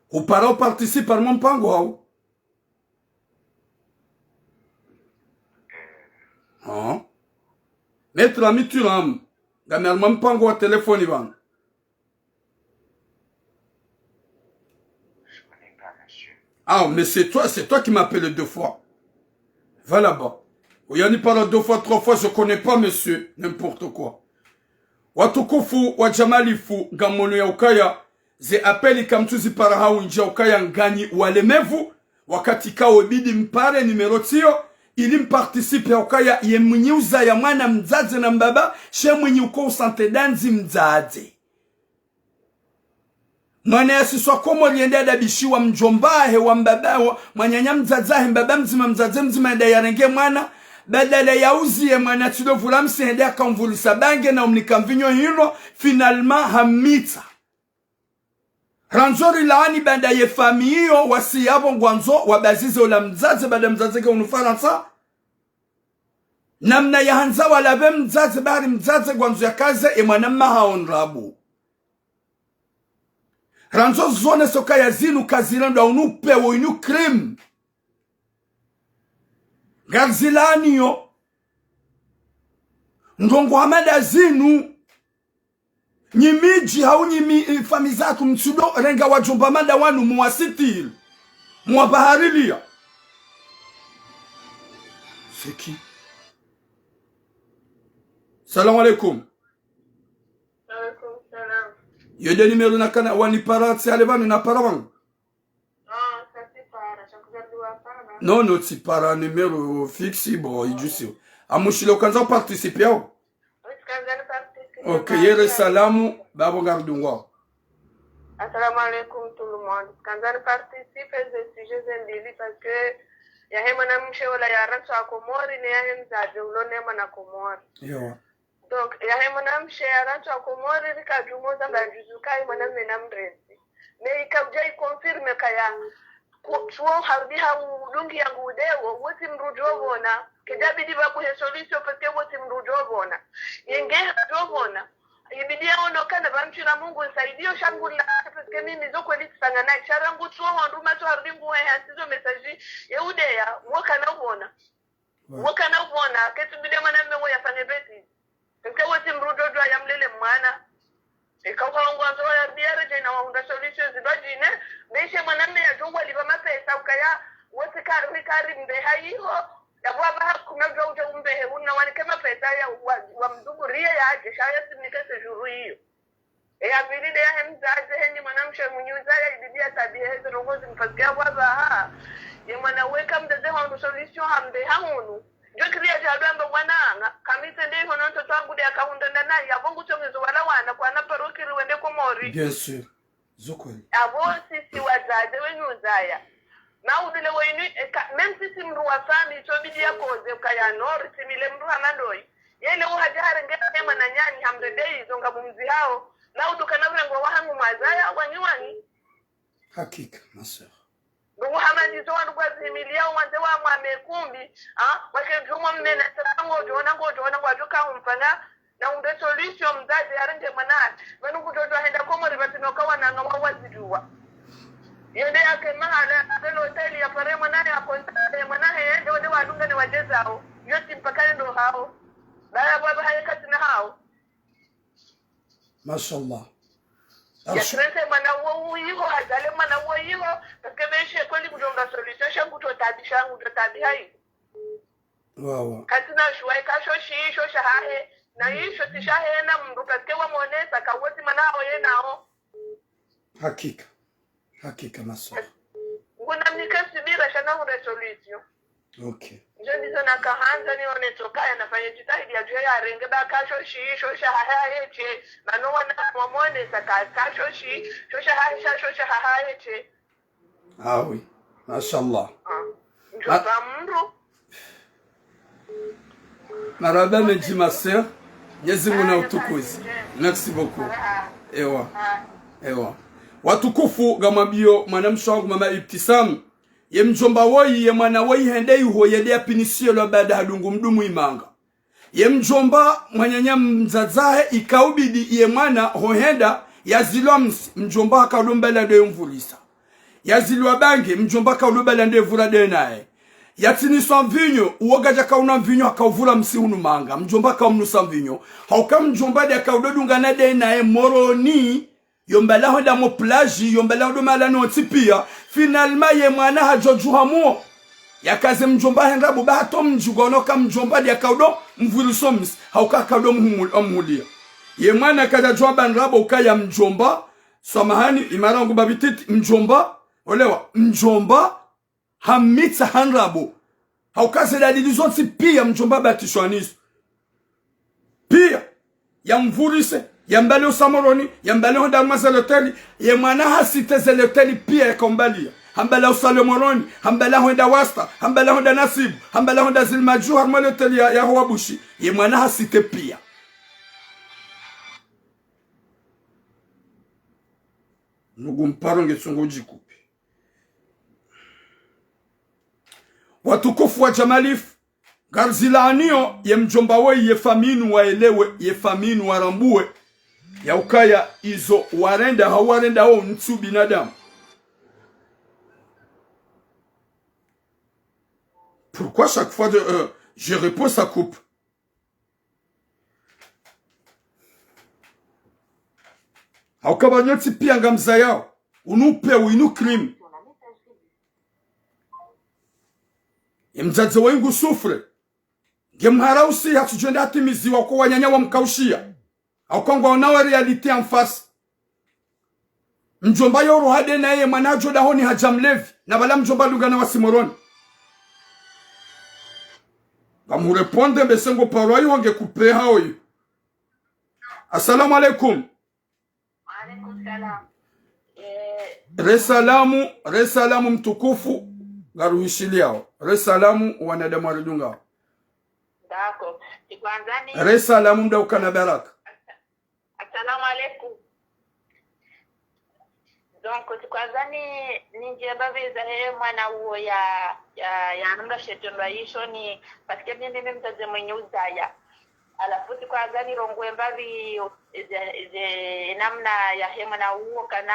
Hupara uparticipe harumwa mpango hau? Eh. Ah. Maître Ami Turam, ngami harumwa mpango wa telefoni pvanu. Ah, mais c'est toi, c'est toi qui m'appelles deux fois. Va là-bas. Uyani parle deux fois, trois fois, je connais pas, monsieur. N'importe quoi. Watukufu wa djamalifu, ngamono ya ukaya, ze appel kamtsuzipara hau ndja ukaya nganyi walemevu, wakati kawo bidi mpare numéro tsiyo, ili mparticipe ya ukaya ye mwinyi uzaya mwana mdzadze na mbaba, she mwinyi uko usante dandzi mdzadze. Mwana yasiswa Komori yende yadabishiwa mdjomba wahe wa mbaba wa, mwananya mdzadze wahe mbaba mdzima mdzadze mdzima yende yarenge mwana, Badala ya uziye mwana tsi ndo vula msi hende haka umvulisa bange na umnika mvinyo hinwa, finalement hammitsa. Randzo rilaani baanda ye famille iyo wasi yapvo ngwandzo wabazize ola mdzadze baanda mdzadze ke unu Farantsa. Namna yahandza walapve mdzadze bari mdzadze ngwandzo yakaze ye mwana mma hawo ndrabo. Randzo zone soka ya zinu kazirendwa unu pewo inu crime. Ngazilaaniyo. Ndrongo hama nda zinu. Nyi midji hau nyi mi, eh, fami zatru mtsudo renga wadjomba mada wanu muwasitiri. Muwapvaharilia. C'est qui ? Salam alaikum. Alaikum salam. Yo nde numéro nakana wanipara tsi hale pvanu napara pvangu. Non, non, tsipara numéro fixe, bon, idjusi. Amushile ukandza uparticiper yao. Ok, yere salamu, bapvo ngaridungwao. Assalamu alaikum tout le monde. Kandza niparticiper ze sujets ze mbili parce que yahe mwanamshe ola yarantswa Komori ne yahe mdzadze ulo ne mwana Komori. Ewa. Donc, yahe mwanamshe yarantswa Komori rika djumo zamba djuzi uka ye mwanamme namrentsi. Mais ika udja iconfirme kaya, ku-, tsuwo harudi ha udungi yangu udewo, wotsi mdru udjo pvona. Kedjabidi pvabuhe solution, parce que wotsi mdru udjo pvona. Yenge hadjo pvona. Ibidi yaono kana pvamtsi na Mungu nisaidiyo sha ngula, parce que mimi zo kweli tsisanga nayi. Sha rangu tsuwo wandru matso harudi nguhe hantsizo message, ye udeya, wo kana upvona. Wo kana upvona, ketsu bidi mwanamme wo yafanye bêtise. Parce que wotsi mdru udjo djuwa yamlele mwana. Eka uka ngwandzo ya biya redje na wahundra solution zibadjine, be she mwanamme yadjo walipva mapesa ukaya, wotsi kari kari mbeha iho, yapvo apvaha hakuna udjo udjo umbehe, una wanike mapesa ya wa, wamduburiye yadje, sha yasimnike séjour iyo. Eya pvili nde yahe mdzadze, heni mwanamshe mnyuzaya, ibidi yatabihe ze ndrongo zinu parce que yapvo apvaha. Ye mwana weka mdzadze hanu solution hambe hahunu. Djo kiriya djadwamba mwana anga, kamitse nde iho no ntoto wangu nde yakahundra nda nayi, yapvo ngutsongezo wala wana, kwana paro kiri wende Komori. Bien sûr. Zo kweli. Yapvo sisi wadzadze wenyuzaya. Na udule wenu, eka, même sisi mdru wa famille, tso bidi yakoze, ukaya no, risimile mdru hama ndoyi. Yele uhadja harenge ne mwananyanyi hamredei zo nga mumzi hawo. Na uduka na urengo wahangu mwazaya, wanyi wanyi. Hakika, ma sœur. Ndugu hama ndizo wandru kwazimiliya wandze wa mwame kumbi, ah, wake djumo mmena sasa ngodjona, ngodjona, ngwadjo kahumfanya, na umbe solution mdzadze yarenge mwanahe. Pvanu kudjodjo henda Komori pvatsina uka wananya wa wazidjuwa. Yende yake mahala, yake l'hôtel, yapare mwanahe, yakonta mwanahe, yende wende wadunga ne wadjezao. Yo tsi mpaka yendo hawo. Baya bwaba haye katsina hawo. Mashallah. Yasirentse mwana wo uyiho, hazale mwana wo uyiho, parce que beshe kweli kudjonga solution, sha ngudjo tabi, sha ngudjo tabi hayi. Wawa. Katsina shuwa, ika sho shi, sho shahahe, na isho tsi shahe na mdru, parce que wamonesa, ka wotsi mwana hawo yenao. Hakika. Hakika, ma sœur. Nguna mnike subira sha na hundre solution. Ok. Ndjo ndizo nakahandza nione tso kaya nafanye djitihadi yadjuwe yarenge ba ka sho shi, sho shahahe yeshe. Mano wana wamonesa ka, ka sho shi, sho shahahe sha, sho shahahe yeshe. Ah oui. Mashallah. Ah. Ndjo pa mdru. Marahaba mendji, ma sœur. Mwenyezi Mungu na utukuzi. Merci beaucoup. Ewa. Ewa. Watukufu, ngamwambiyo mwanamshe wangu mama Ibtisam. Ye mdjomba woyi, ye mwana woyi hende iho, yende yapinisiye lwa baada hadungu mdrume imanga. Ye mdjomba mwananya mdzadzahe ikaubidi ye mwana hohenda yazilwa msi, mdjomba hakaudjo mbala ndo yomvulisa. Yazilwa bange, mdjomba hakaudjo mbala ndo yevura nde naye. Yatsiniswa mvinyo, uwo kadjakaunwa mvinyo hakauvura msi hunu manga, mdjomba hakaumnusa mvinyo. Hauka mdjomba nde hakaudjo dungana nde naye Moroni, yo mbala hohenda mo plage, yo mbala hohenda mahala nontsi piya. Finalement ye mwana hadjodjuha muo. Yakaze mdjomba henda buba hato mdji ngwaono ka mdjomba nde hakaudjo mvuriso msi, hauka hakaudjo mhumu-, mhulia. Ye mwana kadjadjuha ba ndrabo ukaya mdjomba, samahani, imara ngu babititi, mdjomba, olewa, mdjomba, hammitsa ha ndrabo. Hauka ze dalili zontsi piya mdjomba batishwa nizo. Piya, yamvurise, yambale usa Moroni, yambale hohenda harumwa ze loteli, ye mwana hasite ze loteli piya yakaumbaliya. hamba la usale Moroni, hamba la hwenda Wasta, hamba la hwenda Nasibu, hamba la hwenda Zilimadju, harumwa l'hôtel ya, ya Howabushi. Ye mwana hasite pia. Nugu mparo nge tsungo djikupi. Watukufu wa Jamalif, ngarizilaaniyo ye mdjomba woyi ye famille inu waelewe, ye famille inu warambuwe, ya ukaya izo warenda, hau warenda wo ntsu binadamu. Pourquoi chaque fois de, euh, je réponds, ça coupe? Hauka pvanu ntsi pia ngamzayao. Unu upewu, inu crime. Ye mdzadze woyi ngu souffre. Nge mhara usi hatsudjwenda hatimiziwa kwa wananya wamkaushiya. Hauka ngwaonao réalité en face. Mdjomba yoro hade naye mwana hadjo dahoni hadja mlevi. Na pvala mdjomba dungana wasi Moroni. Ngamhureponde mbese ngo parwa iho nge kupeha oyo. Assalamu alaikum. Wa alaikum salam. Eh, re salamu, re salamu mtukufu, ngaruhishiliyao. Re salamu wanadamu waridungao. D'accord. Tsi kwandzani. Re salamu mdru ukana baraka. Assalamu alaikum. Donc, tsi kwandzani, nindje mbapvi zahe mwana uwo ya, ya, ya numra shetondwa isho ni, parce que mimi, mimi mdzadze mwenye uzaya. Halafu tsi kwandzani rongowe mbapvi, ze, ze, namna yahe mwana uwo kana,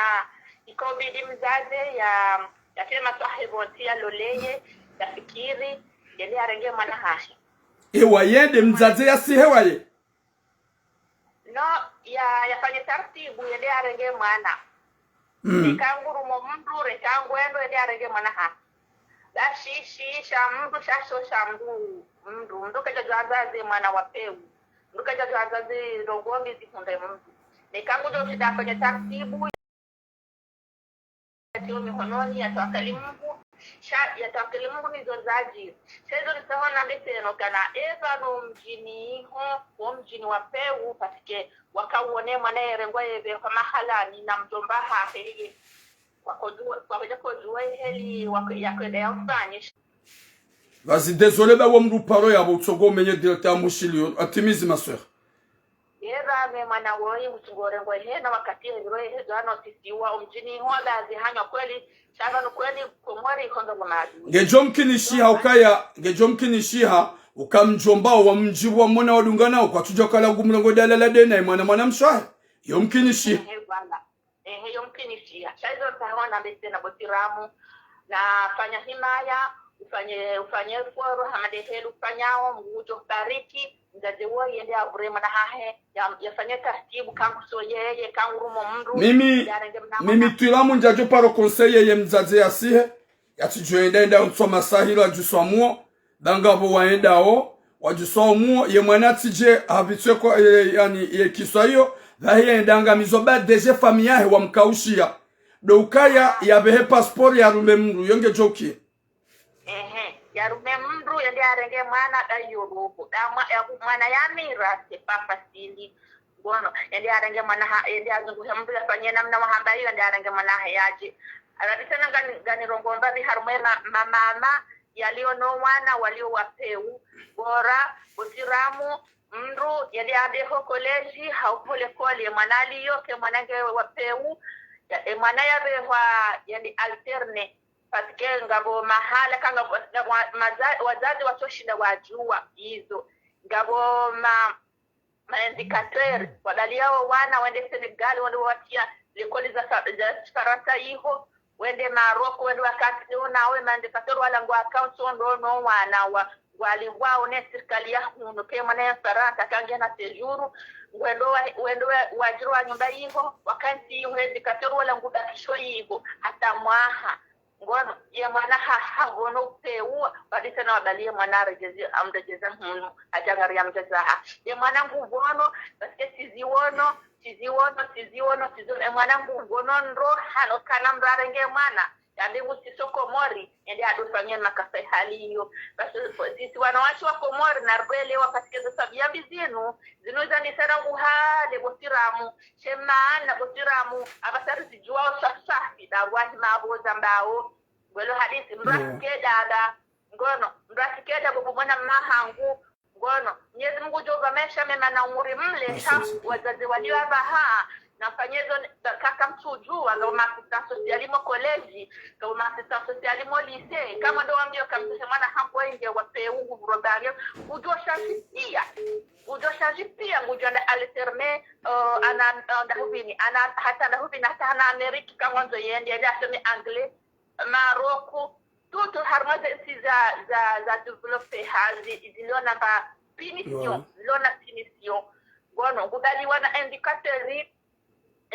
ikobidi mdzadze ya, ya fema swahe bonti ya loleye, ya fikiri, yende yarenge mwana hahe. Ewa yende mdzadze yasihe waye. No, ya, yafanye tartibu, yende yarenge mwana. Mm. Reka ngurumo mndru, reka ngwendo, yende yarenge mwana ha. Ba shi, shi, sha mndru, sha sho, sha mndru, mndru. Mndru kadja djwandza ze mwana wa pewu. Mndru kadja djwandza ze ndrongoo mbi zihundre mndru. Reka ngudjo shinda afanye tartibu. Yatiyo mihononi, yatawakali Mungu, sha, yatawakali Mungu nizo zadjiri. Sha izo nitsaho nambe tsena kana, epvanu mdjini iho, wo mdjini wa pewu, parce que wakawone mwana yerengwa yepvehwa mahalani na mdjomba hahe ye. Kwakodjuwa, kwakodja kodjuwa iheli, wako, yakwenda ya ufanye. Vas-y, désolé, ba wo mndru paro yapvo, utsongo umenye direct ya mushili yo, atimizi ma sœur. Ye pvanu mwana woyi utsungorengwa hena wakati heziro hezwa no tisiwa omdjini ho bazi hanywa kweli, sha pvanu kweli Komori iho ndrongoo madu. Ngedjo mkinishiha ukaya, ngedjo mkinishiha, uka mdjomba wa mdji wa mwana wadungana, uka tsudja kala ngumlongo dalala dena, mwana mwana mshahe. Yo mkinishiha. Ehe, voilà. Ehe, yo mkinishiha. Sha izo nitsaho nambe tsena bo Siramu. Na fanya himaya, ufanye, ufanye foro, hama ndeheli ufanyao, Mungu udjo bariki, mdzadze woyi yende yavure mwana hahe, ya, yafanye tartibu, kanguso yeye, kangurumo mndru, mimi, yarenge mwana mimi mwana. Twila mundja djo paro conseiller ye mdzadze yasihe, yatsidjo enda enda utsoma sahilo adjuswa muo, ba ngapvo waendao, wadjuswa umuo, ye mwana tsidje, hapvitswe kwa, ye, yani, ye kiswa iyo, pvahe yenda angamizwa ba déjà famille yahe wamkaushiya. Ndo ukaya, yapvehe passeport yarume mndru, yo ngedjo ukiye. Ehe, yarume mndru, yende yarenge mwana, da iyo robo. Da mwa, ya, mwana yamira, c'est pas facile. Ngono, yende yarenge mwana ha, yende yazunguhe mndru yafanye namna wahamba iyo, yende yarenge mwana ha yadje. Arabisana ngani, ngani rongowa mbapvi harumwa ma, ma, mama, yalio no wana walio wa pewu, bora, bo Siramu, mndru, yende yende ho collège, hau ho likoli, ye mwana alio, ke mwana nge wa pewu, ya, e mwana yapvehwa, yende alterné, parce que ngapvo mahala, ka ngapvo, ngapvo maza-, wazazi watsoshinda wadjuwa, izo, ngapvo ma, ma indicateur, wadaliya wo wana wende Sénégal, wende watiya likoli za fa-, za Farantsa iho, wende Maroc, wende wakati, leo nawe ma indicateur wala ngwa account ndo no wana wa, ngwalipvwao ne sirikali ya hunu, ke mwana ya Farantsa, kangena séjour, ngwendo wa, wende wa, wadjiri wa nyumba iho, wakati iho, indicateur wala ngubakisho iho, hata mwaha. Ngono, ye mwana ha, ha, ngono upewu, wadise na wabali ye mwana aredjezi, amredjeza hunu, adjangari amredjeza ha. Ye mwana ngu ngono, parce que tsiziwono, tsiziwono, tsiziwono, tsiziwono, ye mwana ngu ngono ndro, hano kana mndru arenge mwana, yambe ngu tsiso Komori, yende yadofanye makasa hali iyo. Parce que sisi wanawashe wa Komori, narwelewa parce que zo twabiya mbi zinu, zinu zandisa rangu hale bo Siramu, she maana bo Siramu, apvasa rizidjuwao swafi swafi, da wahi mapvo zambao, Ngwelo hadisi, mdru asike dada. Ngono, mdru asike dada, bobo mwana mahangu. Ngono, Mwenyezi Mungu ngudjo pva maesha mema na umuri mle, sha wadzadze walio apvaha, na mfanyezo, kaka mtsudjuwa, ngapvo ma assistant social mo collège, ngapvo ma assistant social mo lycée, kamwe ndo wambio kamtsahe mwana hangu wainge wa peu ngu vuro bario, ngudjo shanji pia. Ngudjo shanji pia, ngudjo anda alterner, euh, ana, anda hupvini, ana, hata anda hupvini, hata hana Amérique, kamwe ndzo yende, yende asome anglais, Maroc, tout, tout, harumwa ze ntsi za, za, za développé ha, zi, zilio na mba punition, zilio na punition. Ngono, ngubaliwa na indicateur,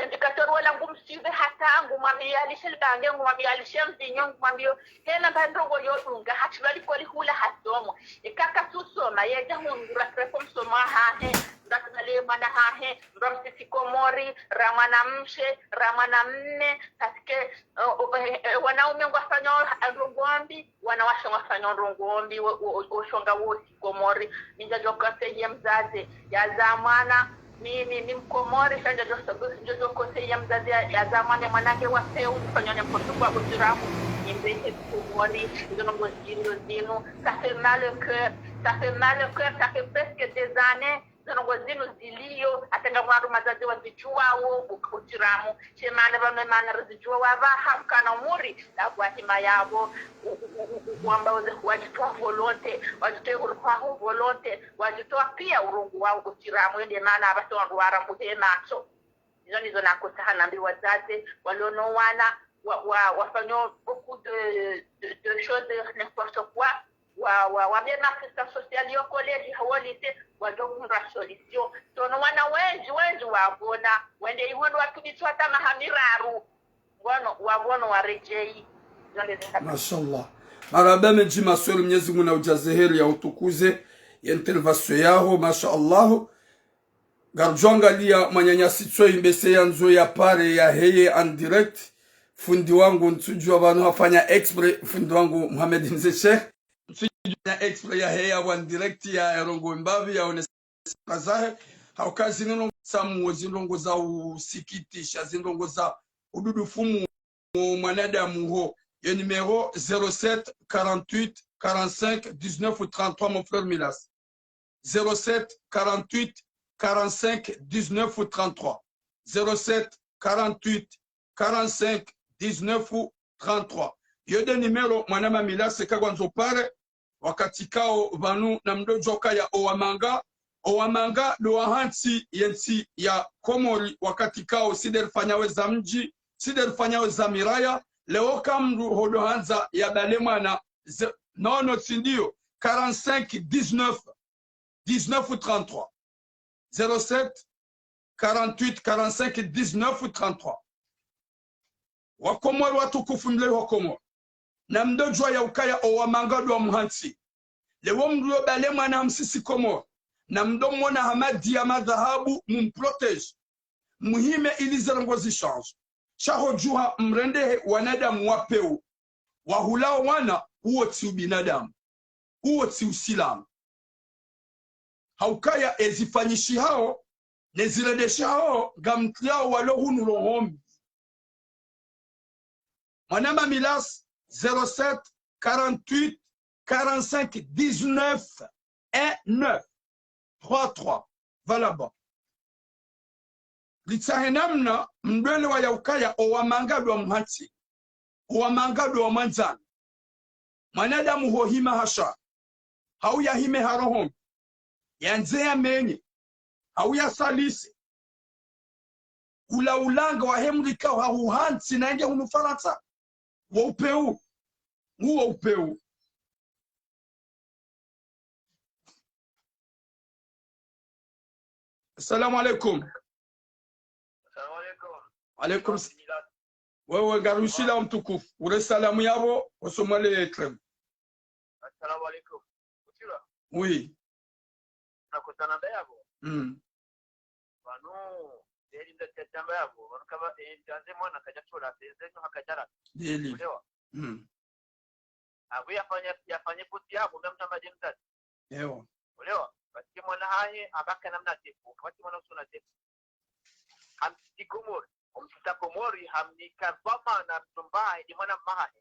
indicateur wala ngumsuive hata, ngumwambia yalishe libange, ngumwambia yalishe mvinyo, ngumwambio, hena mba ndrongo yo dunga, hatsilwa likoli hula hasomo. Eka katsusoma, yedja hundru ratrepo msomo hahe, ratubale mwana hahe, mba msisi Komori, ra mwanamshe, ra mwanamme, parce que, euh, euh, euh, wanaume ngwafanyao ndrongo mbi, wanawashe ngwafanyao ndrongo mbi, wo, wo, wo, woshonga wosi Komori. Mi ntsudjo conseiller mdzadze yazaa mwana, mi, mi, mi Mkomori, sha ntsudjo, ntsudjo conseiller mdzadze ya, yazaa mwana, mwana nge wa peu, ufanyao n'importe quoi, kutiramu, nimbe he Komori, izo ndrongo zinu, zinu, ça fait mal au cœur, ça fait mal au cœur, ça fait presque des années, izo ndrongo zinu zilio, hata ngapvo wandru wadzadze wazidjuwao, u-, kutiramu. She mana pvanu mana rizidjuwa wapvaha mkana umuri, lapvwa hima yapvo, u-, u-, u-, u-, u-, wamba uze, wadjitowa volonté, wadjitowa huru hwaho volonté, wadjitowa pia urungu wao kutiramu, yende mana apvasa wandru warambuhe matso. Izo ndizo nakotsaha nambe wadzadze, walio no wana, wa, wa, wafanyao beaucoup de, de, de choses, n'importe quoi, wa, wa, wambe ma assistant social yo collège, hawo lycée, wadjo hundra solution. Tsono wana wendji, wendji wapvona, wende iho ndo watrubiswa hata maha miraru. Ngono, wapvono waredjeyi. Mashallah. Marahaba mendji ma sœur, Mwenyezi Mungu naudjaze heri ya utukuze, ye intervention yaho, mashallah. Ngarudjo angalia mwananyasi Tsoi mbese yandzo yapare yaheye en direct. Fundi wangu ntsudjuwa pvanu hafanya exprès, fundi wangu Mohamed Mze Sheikh. Ntsudjuwa na exprès yaheye apvo en direct ya, yarongowe mbapvi yaonese zahe. Hauka zinu ndrongo za muo, zindrongo za usikitisha, zindrongo za ududu fumu mwanadamu ho. Ye numéro zéro sept quarante-huit quarante-cinq dix-neuf trente-trois, mon frère Milas. Zéro sept quarante-huit quarante-cinq dix-neuf trente-trois. Zéro sept quarante-huit quarante-cinq dix-neuf trente-trois. Yo nde numéro mwanama Milas eka ngwandzo pare, wakati kao pvanu namdodjo kaya owamanga, owamanga ndo wahantsi yentsi ya Komori, wakati kao si nde rifanyao eza mdji, si nde rifanyao eza miraya, leo ka mndru hodo handza yabale mwana, ze-, non, non, tsi ndiyo, quarante-cinq dix-neuf, dix-neuf trente-trois. Zéro sept quarante-huit quarante-cinq dix-neuf trente-trois. Wakomori watukufu mlio ho Komori, namdodjuwa ya ukaya owamanga ndo wamuhantsi. Leo mndru yobale mwana hamsisi Komori, namdomona hama diya madhahabu, mumprotège. Muhime ili zendrongo zishandje. Sha hodjuha mrendehe wanadamu wa peu, wahulao wana, uwo tsi ubinadamu. Uwo tsi usilamu. Haukaya ezifanyishihao, nezirendeshihao, ngamtriyao walo hunu roho mbi. Mwanama Milas, zéro sept quarante-huit quarante-cinq dix-neuf un neuf trois trois. Voilà bon. Litsahe namna mdwelewa ya ukaya owamanga ndo wamuhantsi, owamanga ndo wamwandzani. Mwanadamu hohima hasha, hau yahime ha roho mbi, yandze yamenye, hau yasalise. Ula ulanga wahe mrika hahuhantsi na yenge hunu Farantsa. Wo upeu. Nguwo upeu. Assalamu alaikum. Assalamu alaikum. Alaikum s-, wewe ngarushila mtukufu. Ure salamu yapvo, osomale etrem. Assalamu alaikum. Kutira? Oui. Nakutana nda yapvo. Mm. Pvanu, eli nda tshamba yapvo. Pvanu kaba, eh, ntanze mwana kadja tsola, ntanze nyo hakadjala. Eli. Ulewa? Mm. Apvo yafanya, yafanya poti yapvo, ngamtamba djemtati. Ewa. Ulewa? Parce que mwana hahe, abaka namna tefu. Parce que mwana usona tefu. Hamsisi Komori. Omsisa Komori, hamnika pvamana mtomba, ndi mwana mmahahe.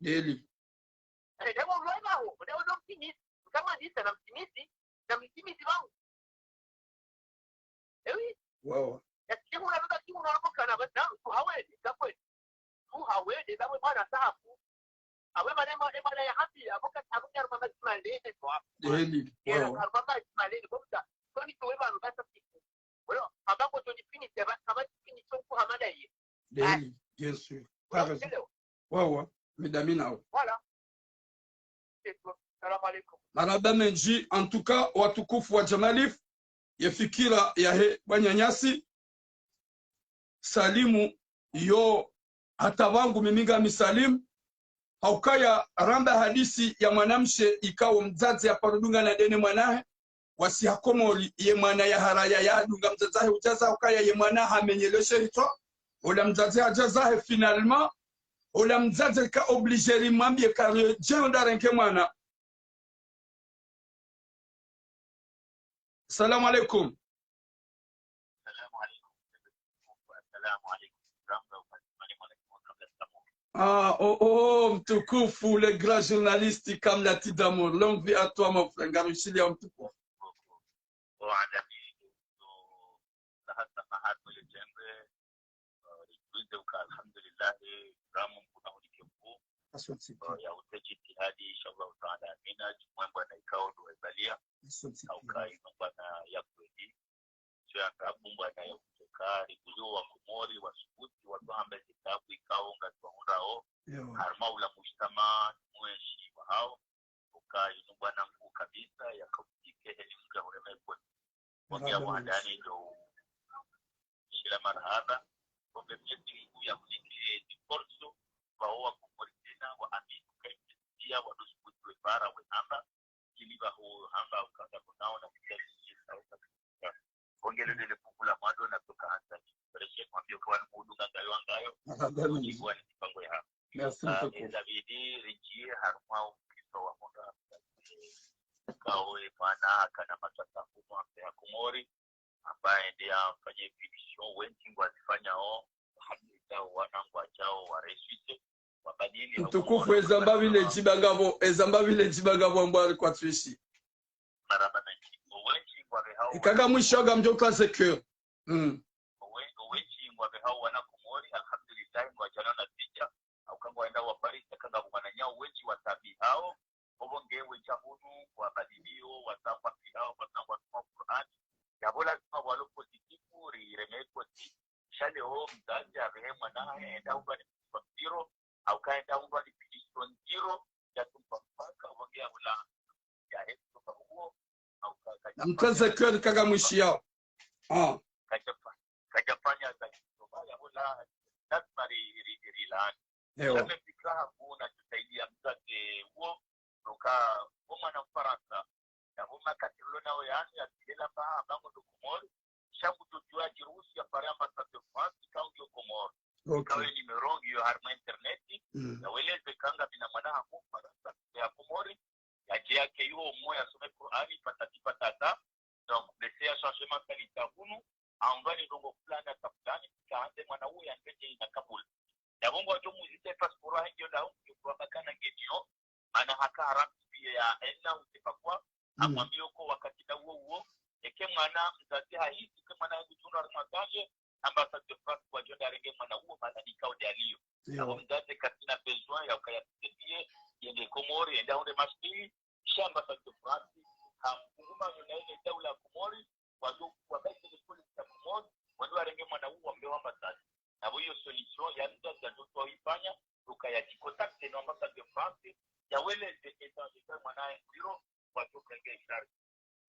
Ndeli. Eh, ndewo ulwe baho, ndewo ndo mtimizi. Kama ndisa na mtimizi, na mtimizi baho. Eh oui. Wawa. Yasikimu na baba kimu na robo kana bana, tu hawele, za kweli. Tu hawele, za mwe mwana sahabu. Awe mane ma, e mane ya hapi, abo ka, abo ya ruma mazima le, e kwa. Ndeli. Yera, wawa. Ka ruma mazima le, bo mta. Koni tuwe ba ruma sa kiku. Wala, aba ko to ni fini, ba, aba ni fini, so ku hamada ye. Ndeli, bien sûr. T'as raison. Wawa, mi damina wo. Voilà. Salam alaikum. Marahaba mendji, en tout cas, watukufu wa Jamalif, ye fikira yahe bwananyasi, salimu yo hata wangu mimi ngami salimu, haukaya ramba hadisi ya mwanamshe ikao mdzadze yaparudunga na dene mwanahe, wasi ha Komori, ye mwana ya haraya yadunga mdzadze wahe udjaza, haukaya ye mwana hamenyeleshe hitswa, ola mdzadze hadjaza he finalement, ola mdzadze ka obligé rimwambie kari djeo ndarenge mwana. Salam alaikum. Salam alaikum. Salam alaikum. Ah, oh, oh, mtukufu, le grand journaliste Kamlati Damour. Longue vie à toi, mon frère. Ngarishili ya mtukufu. Wa adami, to, la hasa mahato le jembe, eh, ritwize uka, alhamdulillah, ramu mkuna hulike mbu. Asante. Eh, ya ute jitihadi, inshallah ta'ala, amina, jumwemba na ikao ndo ebalia. Asante. Hauka ino bwana ya kweli. Sio ya kabu bwana ya kutoka, rikuliwa wa Komori, wa subuti, watu ambe zitabu ikao nga tuwa urao. Yo. Harma ula mujtama, mweshi, wa hao. Uka inu bwana mkuu kabisa, ya kautike heli mja ureme kwe. Wambia marahaba mendji. Wandani ndo shila marahaba. Kombe mjeti mkuu ya kunike di forso, wa owa kumorikena, wa aminu kaiti, pia wa nusu kutu we bara we hamba, ili wa hu hamba ukanga kunao na kutia sisi sa uka. Kongele dele kukula mwado na toka hanzani. Preshe mwambie kwa ni mudu ngangayo angayo. Marahaba mendji. Kwa ni mipango ya hapa. Merci beaucoup. Ezabidi, ridjie, harumwa ukristo wa mwana. Kawe mwana, akana matata kumwa, mpe ya Komori. Ambaye ndiye afanye finition, wendji ngwazifanyao. Alhamdulillah, wana ngwadjao, wa réussite. Wabadili, mtukufu, ezamba vile djiba ngapvo, ezamba vile djiba ngapvo ambao ari kwa twishi. Marahaba mendji. Wendji ngwabehao. Ikaka mwisho ngamdjo twaze cœur. Mm. Owe-, owendji ngwabehao wana Komori, alhamdulillah, ngwadjana na tija, hauka ngwaenda wa Paris, haka ngapvo wananyao wendji watabihao, obo nge wendji hunu, wabadilio, watangwa pihao, watangwa tuma Qur'ani. Yabo lazima walo positif, rireme kosi. Sha leo mdzadze abehe mwana, enda umba ni mfiro, hauka enda umba ni finition. Ndiro ya tumpa mpaka, wage ya ula ya hetu kwa huo, au ka-, ka-, Mteze kweli kaga mwishi yao. Ah. Kajafa-, kajafanya za kitoma ya ula, lazima ri-, ri-, ri-, rilani. Ewa. Sha me fikira hakuna tusaidia mzazi huo, nuka, wo mwana Mfaransa, ya huma katilo nao yani, ya tilela mba, mba ngo ndo Komori, sha ngu tujua jiruhusu ya pare ambassade de France, ikao ngiyo Komori. Ok. Ikao ye numéro ngiyo harumwa internet, Mm. ya weleze kanga mi na mwana hangu Mfaransa, ya Komori, ya je yake yo mwe ya some Qur'ani, patati patata. Donc, bese ya changer mentalité hunu, amvani ndrongo fulani hata fulani, ka hande mwana uwo ya ngeje ina kabula. Ya bongo wajo muzise passeport hahe ngiyo nda hunu, kwa makana ngenyo, mana haka haram pia ya ena, usipa kwa, Mm. amwambio ko wakati nda uwo uwo, eke mwana mzazi hahisi, ke mwana yangu tuna harumwa danger, ambassade de France kwa jo nda renge mwana uwo, mana nikao nde aliyo. Ewa. Abo mzazi kasina besoin ya ukaya kusaidia, yende Komori, yende ahunde mashkili, sha ambassade de France, hamfunguma yo na ile daula ya Komori, wajo, wabaise ni polisi ya Komori, wajo warenge mwana uwo wambe wa ambassade. Abo iyo solution ya mzazi ya ndoto ifanya, ukaya jicontacte no ambassade de France, ya weleze état de mwana ya ngwiro, wajo mrenge ishari.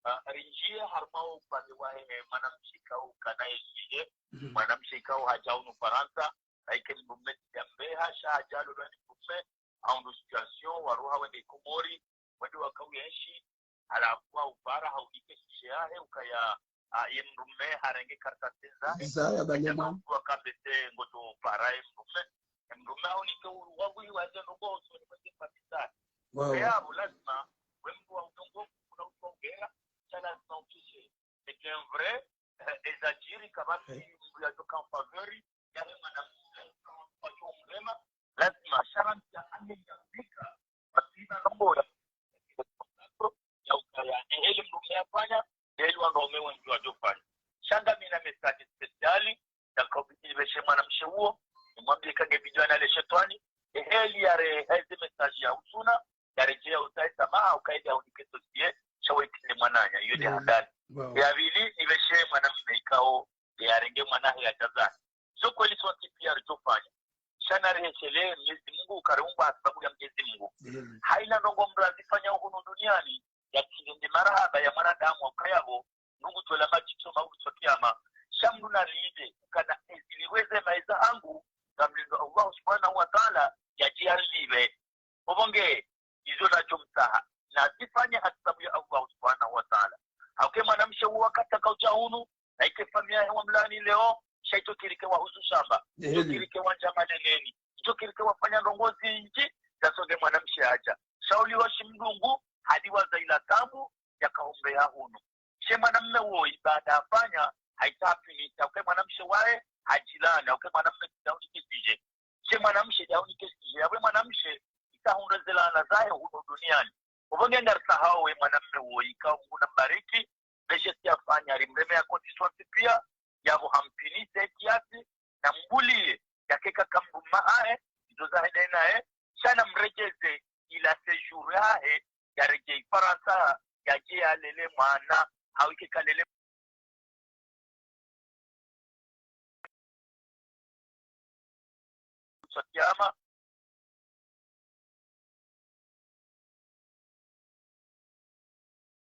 Ah, rinjie harumwa upande wa, eh, mwanamshe ikao kana ye sujet, Mhm. mwanamshe ikao haja hunu Farantsa, na ike mdrume tijambeha, sha haja lolwa ni mdrume, au ndo situation, waruha wende Komori, wende wakauyenshi, halafu wa upara, haunike sujet yahe, ukaya, ah, ye mdrume harenge kartasi zahe, Visa ya bale mwana. Mdru akambese ngoto para ye mdrume, ye mdrume haunike uru, wabuhi waze ndrongo usoni mweze kabisa. Wow. Eya, abo lazima, we mdru wa udongo, kuna utu wa ugera, sha lazima ukishe. C'est un vrai, eh, ezajiri kabasi, Eh. mdru ya toka en faveur, ya we mwana mdru, kwa yo mrema, lazima, sha ramsi ya ane ya Afrika, basi ina ndrongo ya, ya ukaya, eh, eli mdrume yafanya, eli wandrume wendji wajo fanya. Sha nga mi na message spécial, ya kaubiti nibeshe mwanamshe uwo, nimwambie kange bidjana le shetwani, eh, eli yare, heze message ya usuna, yareje ya utaye samaha, ukaidi ya unike dossier, sha waitile mwananya, iyo nde Mm. handani. Wow. Ya pvili, nibeshe mwanamme ikao, yarenge mwanahe ya jaza. Zo kweli sontsi pia rijofanya. Sha nariheshele Mwenyezi Mungu, kariumbwa hasibabu ya Mwenyezi Mungu. Mm. Haina ndrongo mdru azifanya hunu duniani, ya tsi nde marahaba ya mwanadamu wa ukaya bo, nungu tola majicho maulu to kiyama. Sha mdru nalinde, ukana ezili weze maeza hangu, ngamlindo Allah subhanahu wa ta'ala, ya jiyarilibe. Obonge, izo najo mtsaha, nazifanye hasibabu ya Allah subhanahu wa ta'ala. Hauke mwanamshe uwo wakati akauja hunu, na ike famiya yahe wamlani leo, sha ijo kirike wahuzu shamba, ijo Eheli. kirike wanja maneneni, ijo kirike wafanya ndrongo zindji, zasonge mwanamshe haja. Sha uliwa shi mdrungu, hadi waza ila tabu, ya kaumbe ya hunu. She mwanamme woyi, baada afanya, haita apinisa, hauke mwanamshe wahe, hajilani, hauke mwanamme tsi dauni kisije. She mwanamshe dauni kisije, yawe mwanamshe, ita hundre zelana zahe hunu duniani. Obo nge ngarisahao we mwanamme woyi, ikao Mungu nambariki, beshe tsi afanya, rimreme ya koti sontsi pia, yabo hampinise kiasi, na mbulie, yake kaka mdrume hahe, izo zahe nde naye, sha namrejeze ila séjour yahe, yareje Farantsa, yaje yalele mwana, hauke kalele kiyama.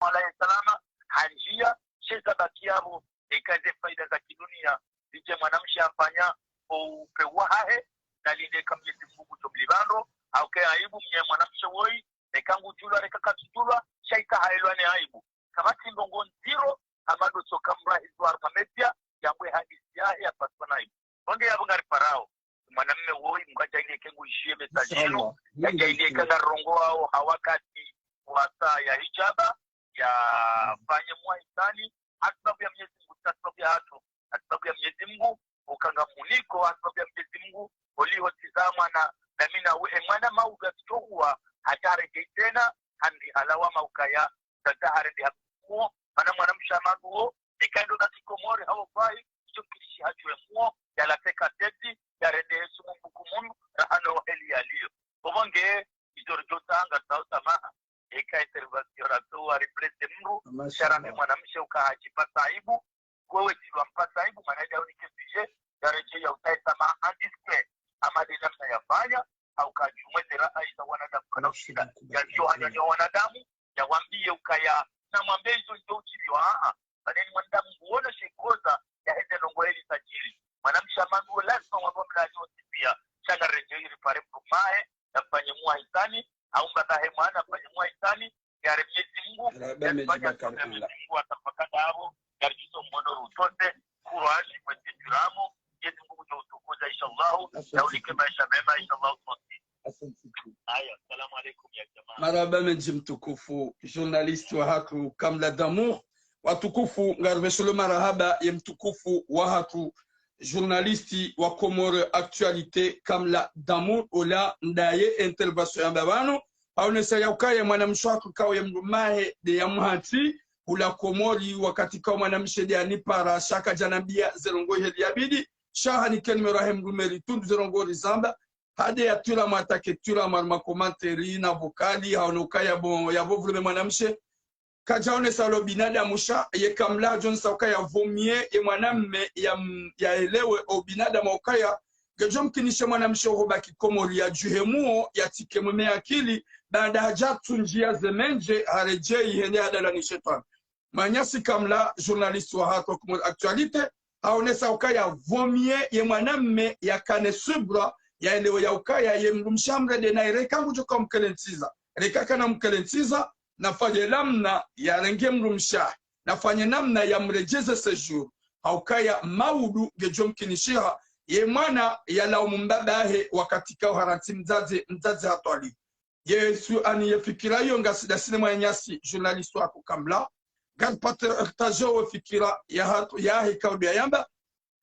Alayhi salama, hanjia, she zabaki yabo, eka ze faida za kidunia, zije mwanamshe afanya, o upe wahahe, nalinde ka Mwenyezi Mungu kutomlibando, hauke aibu mnye mwanamshe woyi, neka ngujulwa, neka katsujulwa, sha ika haelwa ne aibu. Kapvatsi ndrongo ndziro, hama ndo tsoka mdru ahizwa harumwa media, yambwe hadisi yahe, yapaswa na aibu. Bonge yabo ngariparao. Mwanamme woyi, Mungu ajaaliye ke nguishiye message inu. Inshallah. Ajaaliye ke ngarongoao ha wakati wa saa ya hijaba, yafanye mwahisani, hasibabu ya Mwenyezi Mungu, hasibabu ya hatru, hasibabu ya Mwenyezi Mungu, uka ngamuniko, hasibabu ya Mwenyezi Mungu, oliho tizama na, na mi na we, e mwana mauga titohuwa, hata harenge tsena, handi halawa maukaya, tata harende hakuo, mana mwanamshe amadu wo, eka ndo baki Komori, hawo fayi, ijo kirishi hajue muo, yala teka teti, yarende Yesu mumbuku munu, rahano heli yaliyo. Obo nge, ijo rijo tanga, sao samaha, eka intervention rato wa replace mdru, Mashallah. Sha rame mwanamshe uka hajipasa aibu, kwewe tilwa mpasa aibu, mana ida unike sujet, yareje ya utaye samaha, indispre, ama de namna yafanya, hauka jumwe tera aisa Yo wanadamu, yawambiye ukaya, namwambe izo njo utsiliwa, aa. Pvanu ni mwanadamu nguono she koza, yaheze ndrongoo eli zidjiri. Mwanamshe amanduo lazima wambe mlaji wontsi pia, sha ngaredjeyi ripare mdrumahe, yafanye mwahisani, au mbaba he mwana, yafanye mwahisani, yare Mwenyezi Mungu, yafanye asome Mwenyezi Mungu, hata mpaka ndapvo, ngaridjo mwono rutsotse, Kurani, mwezi jiramo, Mwenyezi Mungu ngudjo utukuza, inshallah, yaunike maesha mema, inshallah, sontsi. Aya, salamu alaikum ya jamaa. Marahaba mendji mtukufu, journaliste wahatru Kamla Damour. Watukufu, ngariveshelo marahaba ye mtukufu wahatru, journaliste wa Comores Actualité, Kamla Damour, ola ndaye intervention yamba pvanu, haonesa ya ukaya mwanamshe wahatru kawo ye mdrumahe nde ya muhantsi, hula Komori wakati kawo mwanamshe nde yanipara, sha kadjanambia ze ndrongoo heli yabidi, sha hanike numéro yahe mdrume ritundu ze ndrongoo rizamba, hade ya tula ma attaque, tula ma, ma commentaire na vocal, haono ukaya bon, yapvo vulume mwanamshe, kadjaonesa lo binadamu sha, ye Kamla hadjonesa ukaya vaut mieux ye mwanamme ya, yaelewe o binadamu ukaya, ngedjo mkinishe mwanamshe oho baki Komori yadjuhe muo, yatsike mweme akili, baanda hadja tsundjia ze mendje, haredjeyi hende hadala ni shetwani. Mwananyasi Kamla, journaliste wahatru Comores Actualité, haonesa ukaya vaut mieux ye mwanamme yakane subra, yaelewe ya ukaya ye mdrumshe hamrende naye reka ngudjo ka mkelentsiza, reka kana mkelentsiza, nafanye namna yarenge mdrumshe, nafanye namna yamredjeze séjour. Ha ukaya maudu ngedjo mkinishiha, ye mwana yalaumu mbabahe wakati kawo harantsi mdzadze, mdzadze hatwali. Yesu ani ye fikira iyo ngasi dasine mwananyasi, journaliste wahatru Kamla. Ngari partager wo fikira yahatru, yahe kawo ndo yayamba.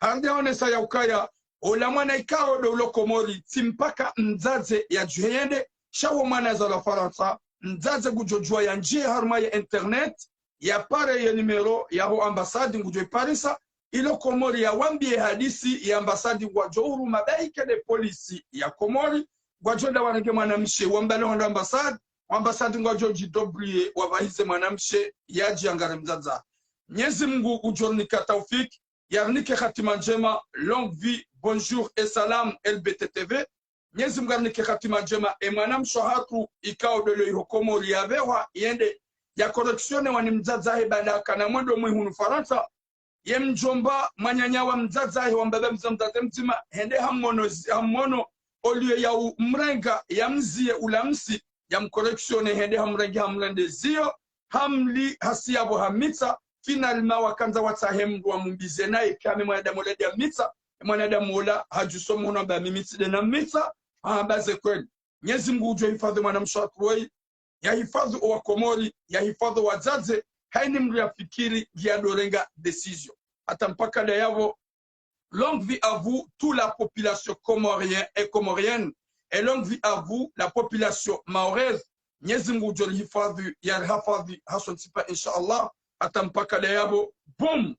Hande haonesa ya ukaya, ola mwana ikao ndo ulo Komori, tsi mpaka mdzadze yadjuhe yende, sha wo mwana yazalwa Farantsa, mdzadze ngudjo djuwa yandjiye harumwa ye internet, yapare ye numéro yaho ambassade ngudjo iparisa, ilo Komori yawambiye hadisi ye ambassade ngwadjo uruma baike nde polisi ya Komori, ngwadjo nda warenge mwanamshe, wambale hondro ambassade, ambassade ngwadjo djidébrouiller, wapvahize mwanamshe, yadje yangare mdzadze. Mwenyezi Mungu ngudjo rinika taufik, yarinike hatima ndjema, longue vie, bonjour et salam, L B T T V. Mwenyezi Mungu yarinike hatima ndjema, e mwanamshe wahatru, ikao ndo ulo iho Komori yapvehwa, yende, ya correctionnewa ni mdzadze wahe baanda kana mwendo mwe hunu Farantsa, ye mdjomba, mwananya wa mdzadze wahe, wa mbaba mdzima, mdzadze mdzima, hende hamwono zi-, hamwono, au lieu ya umrenga, yamziye ula msi, yamcorrectionner, hende hamrenge, hamrende ziyo, hamli, hasi yapvo hamitsa, finalement wakandza watsahe mndru wamumbize naye, kame mwanadamu ola nde yamitsa, mwanadamu ola, hadjuso mhono hamba mi mitsi nde namitsa, hamba ze kweli. Mwenyezi Mungu ngudjo hifadhwi mwanamshe wahatru woyi, yahifadhwi owa Komori, yahifadhwi owadzadze, haina mndru yafikiri ngiya ndo renga décision. Hata mpaka ndayapvo, longue vie à vous, toute la population comorienne et comorienne, et longue vie à vous, la population mahoraise. Mwenyezi Mungu ngudjo rihifadhwi, yarihifadhwi, hasontsi pia, insha Allah. Hata mpaka ndayapvo, boum,